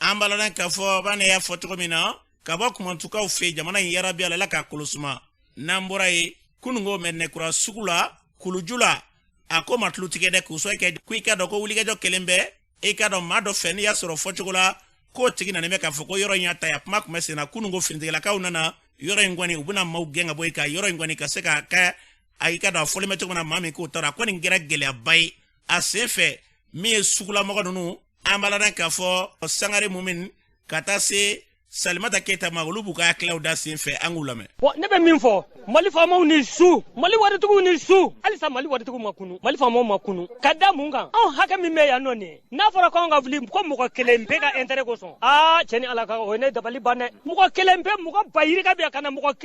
An b'a ladɔn k'a fɔ bana y'a fɔ cogo min na ka bɔ kumantukaw fɛ, jamana in yarabi, Ala k'a kolo suma. N'an bɔra yen, kununko Mɛdinɛkura sugu la, Kuluju la, a ko ma tulu tigɛ dɛ, k'u sɔn kɛ ko i ka dɔn ko wulikajɔ kelen bɛ i ka dɔn maa dɔ fɛ, n'i y'a sɔrɔ fɔcogo la k'o tigi nana bɛ k'a fɔ ko yɔrɔ in y'a ta ye. A kuma tun bɛ sen na. Kununko finitigilakaw nana yɔrɔ in kɔni, u bɛna maaw gɛn ka bɔ yen, ka yɔrɔ in kɔni ka se ka kɛ a i ka dɔn a fɔlen bɛ cogo min na, maa min k'o taara, a kɔni kɛra gɛlɛyaba ye a sen fɛ. Min ye sugulamɔgɔ ninnu, an b'a ladɔn k'a fɔ Sangare Mumin ka taa se Salimata Keyita ma, olu b'u ka hakililaw da sen fɛ, an k'u lamɛn. Bon, ne bɛ min fɔ, Mali faamaw ni su, Mali waritigiw ni su. Halisa Mali waritigiw ma kunu, Mali faamaw ma kunu. Ka da mun kan? Anw hakɛ min bɛ yan nɔ nin ye, n'a fɔra k'anw ka wuli ko mɔgɔ kelen bɛɛ ka intérêt kosɔn, aa cɛ ni Ala ka, o ye ne dabali ban dɛ. Mɔgɔ kelen bɛ mɔgɔ ba yirika bɛ yan ka na mɔgɔ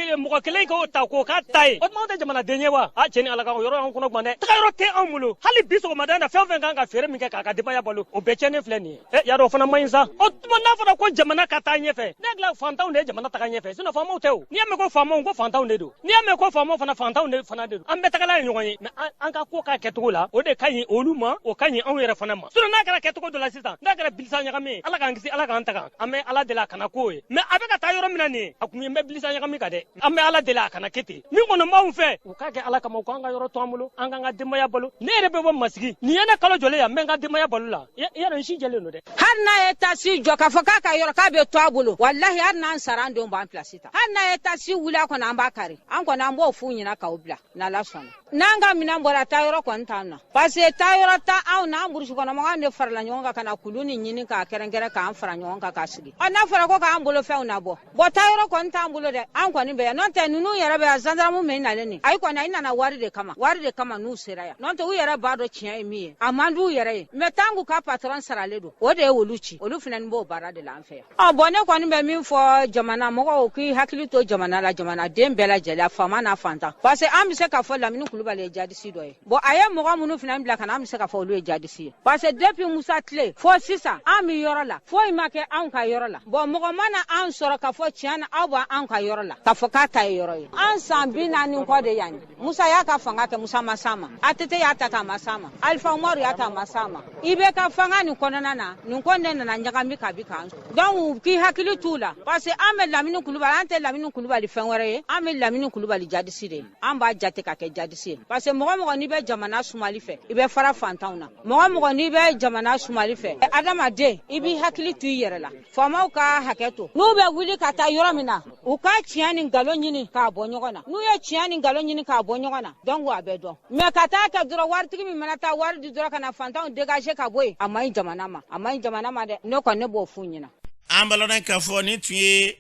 kelen k'o ta k'o k'a ta ye, o tuma anw tɛ jamanaden ye wa? Aa cɛ ni Ala ka, o yɔrɔ y'anw kɔnɔ gan dɛ. Tagayɔrɔ tɛ anw bolo. Hali bi sɔgɔmada in na, fɛn o fɛn kan ka feere min kɛ k'a ka denbaya balo, o bɛɛ tiɲɛnen filɛ nin ye. Ɛ y'a dɔn, o fana man ɲi sa. O tuma n'a fɔra ko jamana ka taa ɲɛfɛ, Ne hakili fantanw de ye jamana taga ɲɛfɛ, sinon faamaw tɛ o. N'i y'a mɛn ko faamaw, ko fantanw de don. N'i y'a mɛn ko faamaw fana, fantanw de fana de don. An bɛɛ tagala ye ɲɔgɔn ye, mais an ka ko k'a kɛcogo la, o de ka ɲi olu ma, o ka ɲi anw yɛrɛ fana ma. Sinon n'a kɛra kɛcogo dɔ la sisan, n'a kɛra bilisa ɲagami ye, Ala k'an kisi, Ala k'an taga. An bɛ Ala deli a kana k'o ye, mais a bɛ ka taa yɔrɔ min na nin ye, a kun ye n bɛ bilisa ɲagami kan dɛ. An bɛ Ala deli a kana kɛ ten. Min kɔni b'anw fɛ, u k'a kɛ Ala kama, u k'an ka yɔrɔ to an bolo, an k'an ka denbaya balo. Ne yɛrɛ bɛ bɔ Masigi, nin ye ne kalo jɔlen yan, n bɛ n ka denbaya balo la. I y'a dɔn n si jɛlen don dɛ. Hali n'a ye tasi jɔ k'a fɔ k'a ka yɔrɔ k'a bɛ to a bolo, walahi hali n'an sara, an denw b'an pilasi ta. Hali n'a ye tasi wuli a kɔnɔ, an b'a kari. An kɔni an b'o f'u ɲɛna k'aw bila n'Ala sɔnna. N'an ka minɛn bɔra, taayɔrɔ kɔni t'an na, parce que taayɔrɔ tɛ anw na. An burusi kɔnɔ mɔgɔw de farala ɲɔgɔn kan ka na kulu nin ɲini k'a kɛrɛnkɛrɛn k'an fara ɲɔgɔn kan k'a sigi. Ɔ, n'a fɔra ko k'an bolofɛnw nabɔ, bɔn, taayɔrɔ kɔni t'an bolo dɛ. An kɔni bɛ yan, n'o tɛ ninnu yɛrɛ bɛ yan. Zandaramu min nalen nin, ayi kɔni, a nana wari de kama, wari de kama n'u sera yan. N'o tɛ u yɛrɛ b'a dɔn tiɲɛ ye min ye, a man d'u yɛrɛ ye, mais tant k'u ka patɔrɔn saralen don, o de ye olu ci. Olu fana b'o baara de la an fɛ yan. Ɔ bɔn, ne kɔni bɛ min fɔ jamana mɔgɔw, k'i hakili to jamana la, jamanaden bɛɛ lajɛlen, faama n'a fantan, parce que an bɛ se k'a fɔ Lamini Kulubali ye jadisi dɔ ye. Bɔn, a ye mɔgɔ minnu fana bila ka na, an bɛ se k'a fɔ olu ye jadisi ye, parce que depuis Musa tile fo sisan, an bɛ yɔrɔ la, foyi ma kɛ anw ka yɔrɔ la. Bɔn, mɔgɔ mana an sɔrɔ k'a fɔ tiɲɛ na aw b'an ka yɔrɔ la, k'a fɔ k'a ta ye yɔrɔ ye, an san 40 kɔ de yan. Musa y'a ka fanga kɛ, Musa ma s'a ma. ATT y'a ta k'a ma s'a ma. Alifa Umaru y'a ta, a ma s'a ma. IBK fanga nin kɔnɔna na, nin ko ne nana ɲagami ka bi kan. Donc k'i hakili t'u la, parce que an bɛ Lamini Kulubali, an tɛ Lamini Kulubali fɛn wɛrɛ ye, an bɛ Lamini Kulubali jadisi de ye. An b'a jate ka kɛ jadisi ye, parce que mɔgɔ mɔgɔ n'i bɛ jamana sumali fɛ, i bɛ fara fantanw na. Mɔgɔ mɔgɔ n'i bɛ jamana sumali fɛ, adamaden, i b'i hakili to i yɛrɛ la. Faamaw ka hakɛ to, n'u bɛ wuli ka taa yɔrɔ min na, u ka tiɲɛ ni nkalon ɲini k'a bɔ ɲɔgɔn na. N'u ye tiɲɛ ni nkalon ɲini k'a bɔ ɲɔgɔn na, donc a bɛ dɔn. Mais ka taa kɛ dɔrɔn, waritigi min mana taa wari di dɔrɔn ka na fantanw dégager ka bɔ yen, a man ɲi jamana ma, a man ɲi jamana ma dɛ. Ne kɔni, ne b'o f'u ɲɛna. An balana k'a fɔ nin tun ye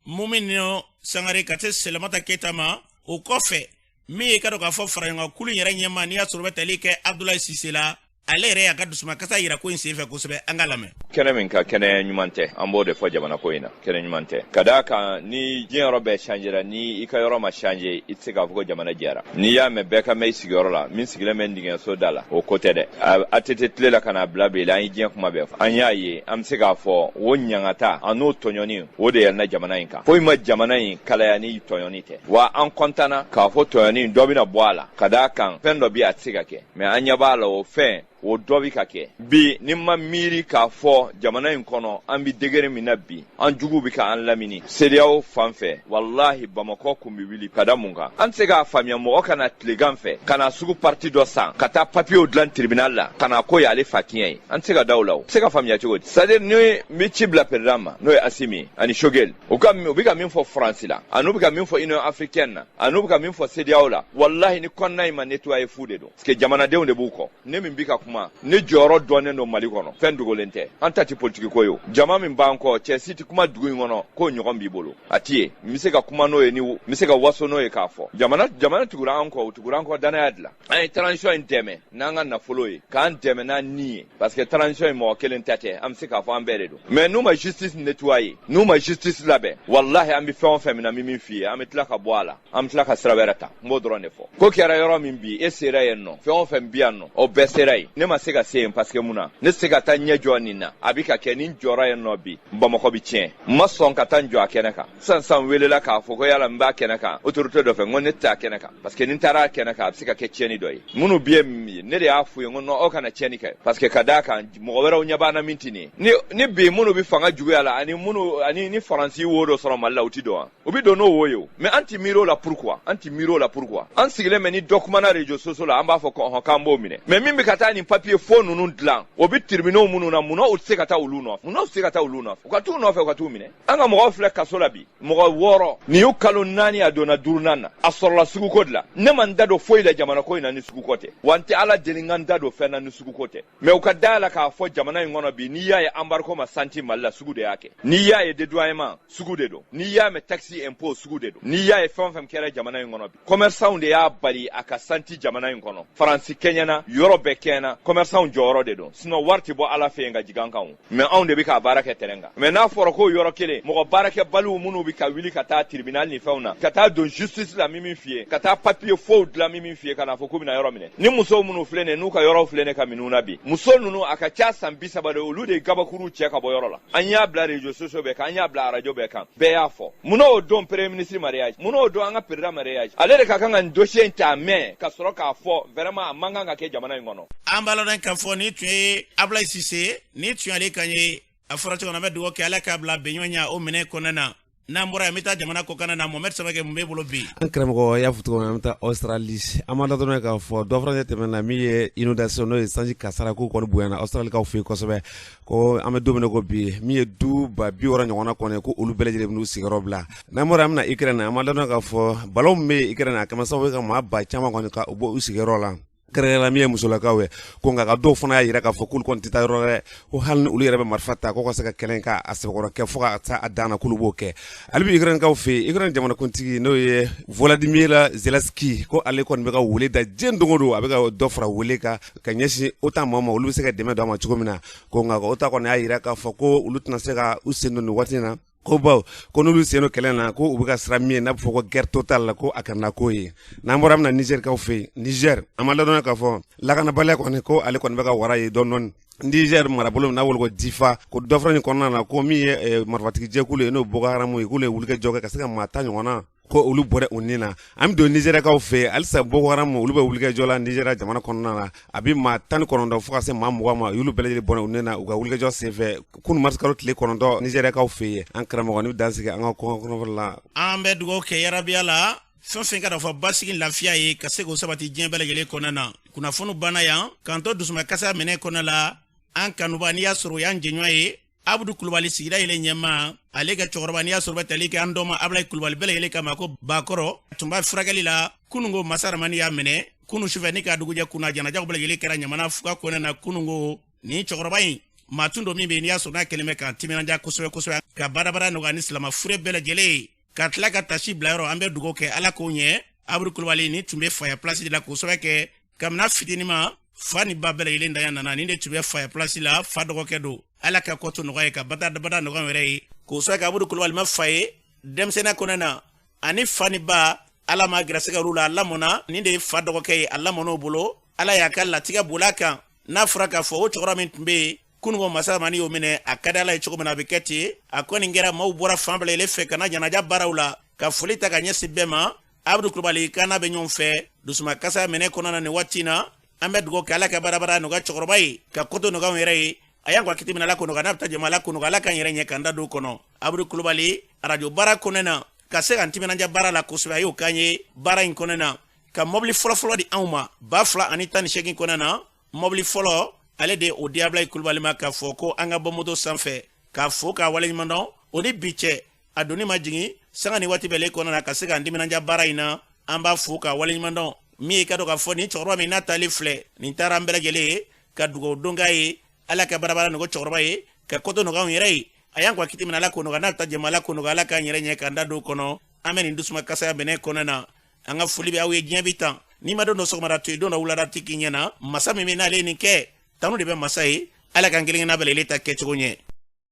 Mumini Sangare ka se Selemata Keyita ma. O kɔfɛ, min ye ka dɔn k'a fɔ faraɲɔgɔnkulu yɛrɛ ɲɛma, n'i y'a sɔrɔ bɛ tali kɛ Abudulayi Sise la, ale yɛrɛ y'a ka dusumakasa yira ko in senfɛ kosɛbɛ. An ka lamɛn. Kɛnɛ min ka kɛnɛ ɲuman tɛ, an b'o de fɔ jamana ko in na, kɛnɛ ɲuman tɛ, ka d'a kan ni diɲɛ yɔrɔ bɛɛ changera, ni i ka yɔrɔ ma changer, i tɛ se k'a fɔ ko jamana jɛra. N'i y'a mɛn bɛɛ ka mɛn i sigiyɔrɔ la, min sigilen bɛ dingɛso da la, o ko tɛ dɛ. ATT tile la ka n'a bila bi la, an ye diɲɛ kuma bɛɛ fɔ, an y'a ye. An bɛ se k'a fɔ o ɲangata a n'o tɔɲɔni, o de yɛlɛnna jamana in kan. Foyi ma jamana in kalaya ni tɔɲɔni tɛ. Wa an kɔntanna k'a fɔ tɔɲɔni dɔ bɛna bɔ a la, ka d'a kan fɛn dɔ bi a tɛ se ka kɛ, mais an ɲɛ b'a la, o fɛn o dɔ bɛ ka kɛ bi. Ni ma miiri k'a fɔ jamana in kɔnɔ, an bɛ degré min na bi, an juguw bɛ ka an lamini CEDEAO fan fɛ, walahi Bamakɔ kun bɛ wuli. Ka da mun kan? An tɛ se k'a faamuya. Mɔgɔ ka na tilegan fɛ ka na sugu partie dɔ san, ka taa papiyew dilan tribunal la, ka na ko y'ale fa tiɲɛ ye, an tɛ se ka da o la. O tɛ se ka faamuya cogo di? C'est à dire, ni n bɛ ci bila président ma, n'o ye Asimi ye ani Choguel, u ka u bɛ ka min fɔ Faransi la, ani u bɛ ka min fɔ Union africaine na, ani u bɛ ka min fɔ CEDEAO la, walahi ni kɔnɔna in ma nettoyer, fu de don, parce que jamanadenw de b'u kɔ. Ne min bi ka kuma, ne jɔyɔrɔ dɔnnen don Mali kɔnɔ, fɛn dogolen tɛ. An ta tɛ politiki ko ye. O jama min b'an kɔ, cɛ si tɛ kuma dugu in kɔnɔ k'o ɲɔgɔn b'i bolo, a ti ye. N bɛ se ka kuma n'o ye, ni n bɛ se ka waso n'o ye k'a fɔ jamana tugura an kɔ, u tugura an kɔ danaya dilan. An ye transition in dɛmɛ n'an ka nafolo ye, k'an dɛmɛ n'an ni ye, parce que transition in mɔgɔ kelen ta tɛ, an bɛ se k'a fɔ an bɛɛ de don. Mais n'u ma justice nettoyer, n'u ma justice labɛn, walahi an bɛ fɛn o fɛn min na, n bɛ min f'i ye, an bɛ tila ka bɔ a la, an bɛ tila ka sira wɛrɛ ta. N b'o dɔrɔn de fɔ. Ko kɛra yɔrɔ min bi, e sera yen nɔ, fɛn o fɛn bi yan nɔ, o bɛɛ sera yen. Ne ma se ka se yen, parce que mun na? Ne tɛ se ka taa ɲɛ jɔ nin na, a bɛ ka kɛ. Ni n jɔra yen nɔ bi, Bamakɔ bɛ tiɲɛ. N ma sɔn ka taa n jɔ a kɛnɛ kan. Sisan sisan welela k'a fɔ ko yala n b'a kɛnɛ kan autorité dɔ fɛ, n ko ne tɛ a kɛnɛ kan, parce que ni n taara a kɛnɛ kan, a bɛ se ka kɛ tiɲɛni dɔ ye. Minnu bi yen, ne de y'a f'u ye, n ko non, aw kana tiɲɛni kɛ, parce que ka d'a kan mɔgɔ wɛrɛw ɲɛ b'an na min tɛ nin ye. Ni bi minnu bɛ fanga juguya la, ani minnu ani ni Faransi wo dɔ sɔrɔ Mali la, u ti don wa? U bɛ don n'o wo ye o. Mais an ti miiri o la. Pourquoi an ti miiri o la? Pourquoi an sigilen bɛ, ni dɔ kumana réseaux sociaux la, an b'a fɔ ko ɔhɔn, k'an b'o minɛ? Mais min bɛ ka taa nin papier faux ninnu dilan, o bɛ tribunaux minnu na, munna u tɛ se ka taa olu nɔfɛ? Munna u tɛ se ka taa olu nɔfɛ? U ka t'u nɔfɛ, u ka t'u minɛ. An ka mɔgɔw filɛ kaso la bi, mɔgɔ 6. Nin y'u kalo 4, a donna duurunan na, a sɔrɔla suguko de la. Ne ma n da don foyi la jamana ko in na ni suguko tɛ. Wa n tɛ Ala deli n ka n da don fɛn na ni suguko tɛ. Mais u ka da la k'a fɔ jamana in kɔnɔ bi, n'i y'a ye embargo ma santi Mali la, sugu de y'a kɛ. N'i y'a ye dédouanement, sugu de don. N'i y'a mɛn taxe impôt, sugu de don. N'i y'a ye fɛn o fɛn kɛra jamana in kɔnɔ bi, commerçant de y'a bali a ka santi jamana in kɔnɔ. Faransi kɛɲɛna, yɔrɔ bɛɛ kɛɲɛna, commerçant jɔyɔrɔ de don. Sinon wari tɛ bɔ Ala fɛ yen ka jigin an kan o. Mais anw de bɛ k'a baara kɛ terrain kan. Mais n'a fɔra ko yɔrɔ kelen mɔgɔ baarakɛbaliw minnu bɛ ka wuli ka taa tribunal ni fɛnw na, ka taa don justice la, min f'i ye, ka taa papier faux dilan, min f'i ye, ka n'a fɔ k'u bɛna yɔrɔ minɛ, ni musow minnu filɛ nin n'u ka yɔrɔw filɛ nin ka minnu na bi, muso ninnu a ka ca san 30 de, olu de ye gabakuru cɛ ka bɔ yɔrɔ la. An y'a bila réseaux sociaux bɛɛ kan, an y'a bila arajo bɛɛ kan, bɛɛ y'a fɔ. Munna o don premier ministre ma réagi? Munna o don an ka président ma réagi? Ale de ka kan ka nin dossier in ta mɛn ka sɔrɔ k'a fɔ vraiment a man kan ka kɛ jamana in kɔnɔ. An b'a ladɔn k'a fɔ nin tun ye Abulayi Sise, nin tun y'ale kan ye. A fɔra cogo min na, an bɛ dugawu kɛ Ala k'a bila bɛnɲɔgɔnya o minɛ kɔnɔna na. N'an bɔra yen, an bɛ taa jamana kɔkan na. Mohamɛd Samake, mun b'e bolo bi? An karamɔgɔ y'a fɔ cogo min, an bɛ taa Australie. An b'a ladɔnniya k'a fɔ dɔ fana tɛmɛna min ye inondation, n'o ye sanji kasara ko kɔni bonyana Australikaw fɛ yen kosɛbɛ, ko an bɛ don min na ko bi, min ye du 60 000 ɲɔgɔnna kɔni, ko olu bɛɛ lajɛlen bɛn'u sigiyɔrɔ bila. N'an bɔra, an bɛna Ukraine. An b'a ladɔnniya k'a fɔ balawu min bɛ Ukraine, a kɛra sababu ye ka maa ba caman kɔni ka bɔ u sigiyɔrɔ la, kɛrɛnkɛrɛnnenya min ye musolakaw ye. Ko nka ka dɔw fana y'a jira k'a fɔ k'olu kɔni tɛ taa yɔrɔ wɛrɛ, ko hali ni olu yɛrɛ bɛ marifa ta ko ka se ka kɛlɛ ka a sɛbɛkɔrɔ kɛ fo ka taa a dan na, k'olu b'o kɛ. Hali bi Ukrainekaw fɛ yen, Ukraine jamanakuntigi n'o ye Volodymyr Zelensky, ko ale kɔni bɛ ka wele da diɲɛ don o don, a bɛ ka dɔ fara wele kan ka ɲɛsin OTAN maa ma, olu bɛ se ka dɛmɛ don a ma cogo min na. Ko nka OTAN kɔni y'a jira k'a fɔ ko olu tɛna se ka u sen don nin waati in na, ko bawo ko n'olu sen don kɛlɛ na, ko u bɛ ka siran min ye n'a bɛ fɔ ko guerre totale la, ko a kana k'o ye. N'an bɔra, an bɛna Nizɛrikaw fɛ yen. Nizɛri, an b'a ladɔnniya k'a fɔ lakanabaliya kɔni, ko ale kɔni bɛ ka wara ye dɔɔni dɔɔni Niger marabolo n'a wele ko Difa. Ko dɔ fana nin kɔnɔna na, ko min ye marifatigi jɛkulu ye, n'o Boko Haram ye, k'olu ye wulikajɔ kɛ ka se ka maa 10 ɲɔgɔnna ko olu bɔra u ni na. An bɛ don Nizɛrikaw fɛ halisa, Boko Haram olu bɛ wulikajɔ la Nizɛri jamana kɔnɔna na. A bɛ maa 19 fo ka se maa 20 ma, olu bɛɛ lajɛlen bɔra u ni na u ka wulikajɔ senfɛ kunun marisikalo tile 9 Nizɛrikaw fɛ yen. An karamɔgɔ, ni dan sigi an ka kɔnɔfɔlɔ la. An bɛ dugawu kɛ yarabiya la, fɛn fɛn ka fɔ basigi, lafiya ye ka se k'o sabati diɲɛ bɛɛ lajɛlen kɔnɔna na. Kunnafoni banna yan k'an to dusumakasa minɛ kɔnɔ la. An kanuba, n'i y'a sɔrɔ o y'an jɛɲɔgɔn ye, Abudu Kulubali, sigida yɛlɛ ɲɛma, ale ka cɛkɔrɔba, n'i y'a sɔrɔ bɛ tali kɛ an dɔma Abulayi Kulubali bɛɛ lajɛlen kama ko Bakɔrɔ, tun b'a furakɛli la kunungo. Masa Ramani y'a minɛ kunu sufɛ ni k'a dugujɛ kunna. Janajaw bɛɛ lajɛlen kɛra Ɲamana fuga kɔnɛ na kunungo. Nin cɛkɔrɔba in, maa tun don min bɛ yen n'i y'a sɔrɔ n'a kɛlen bɛ k'an timinandiya kosɛbɛ kosɛbɛ, ka badabada nɔgɔya ni silama fure bɛɛ lajɛlen ye, ka tila ka tasi bila yɔrɔ. An bɛ dugawu kɛ Ala k'o ɲɛ. Abudu Kulubali ni tun bɛ faya pilasi de la k'o sɛbɛ kɛ kabini fitinin ma, fa ni ba bɛɛ lajɛlen danya nana. Nin de tun bɛ faya pilasi la, fa dɔgɔkɛ don. Ala ka kɔto nɔgɔya ye, ka badabada nɔgɔya yɛrɛ ye, k'o sɛbɛ kɛ. Abudu Kulubali ma fa ye denmisɛnninya kɔnɔ na, ani fa ni ba, Ala ma gɛrɛsɛgɛ olu la, a lamɔna. Nin de ye fa dɔgɔkɛ ye, a lamɔn'o bolo. Ala y'a ka latigɛ bol'a kan. N'a fɔra k'a fɔ o cɛkɔrɔba min tun bɛ yen kununko, masa Ramani y'o minɛ, a ka di Ala ye cogo min na, a bɛ kɛ ten. A kɔni kɛra maaw bɔra fan bɛɛ lajɛlen fɛ ka na janaja baaraw la, ka foli ta ka ɲɛsin bɛɛ ma. Abudu Kulubali k'an n'a bɛ ɲɔgɔn fɛ dusumakasa minɛ kɔnɔna na nin waati in na. An bɛ dugawu kɛ Ala ka baarabara nɔgɔya cɛkɔrɔba ye, ka koto nɔgɔya anw yɛrɛ ye. A y'an ka kiti minɛ, Ala ko nɔgɔya, n'a bɛ taa jama, Ala ko nɔgɔya, Ala k'an yɛrɛ ɲɛ k'an da don kɔnɔ. Abudu Kulubali, arajo baara kɔnɔna na, ka se k'an timinandiya baara la kosɛbɛ, a y'o k'an ye baara in kɔnɔna na, ka mɔbili fɔlɔfɔlɔ di anw ma 2018 kɔnɔna na. Mɔbili fɔlɔ, ale de o di Abulayi Kulubali ma, k'a fɔ ko an ka bɔ moto sanfɛ, k'a fo k'a waleɲuman dɔn. O ni bi cɛ, a donni ma jigin sanga ni waati bɛɛ kɔnɔna na, ka se k'an timinandiya baara in na. An b'a fo k'a waleɲuman dɔn. Min ye ka dɔn k'a fɔ nin cɛkɔrɔba min n'a taalen filɛ nin taara, an bɛɛ lajɛlen ye ka dugawu don k'a ye, Ala ka baarabara nɔgɔ cɛkɔrɔba ye, ka koto nɔgɔya anw yɛrɛ ye. A y'an ka kiti minɛ, Ala ko nɔgɔya, n'a bɛ taa jama, Ala ko nɔgɔya, Ala k'an yɛrɛ ɲɛ k'an da don kɔnɔ. An bɛ nin dusuma kasaya minɛ kɔnɔna na. An ka foli bɛ aw ye. Diɲɛ bi tan, n'i ma don dɔ sɔgɔmada to yen, don dɔ wulada tɛ k'i ɲɛna. Masa min bɛ n'ale ye nin kɛ, tanu de bɛ masa ye. Ala k'an kelen kelenna bɛɛ lajɛlen ta kɛcogo ɲɛ.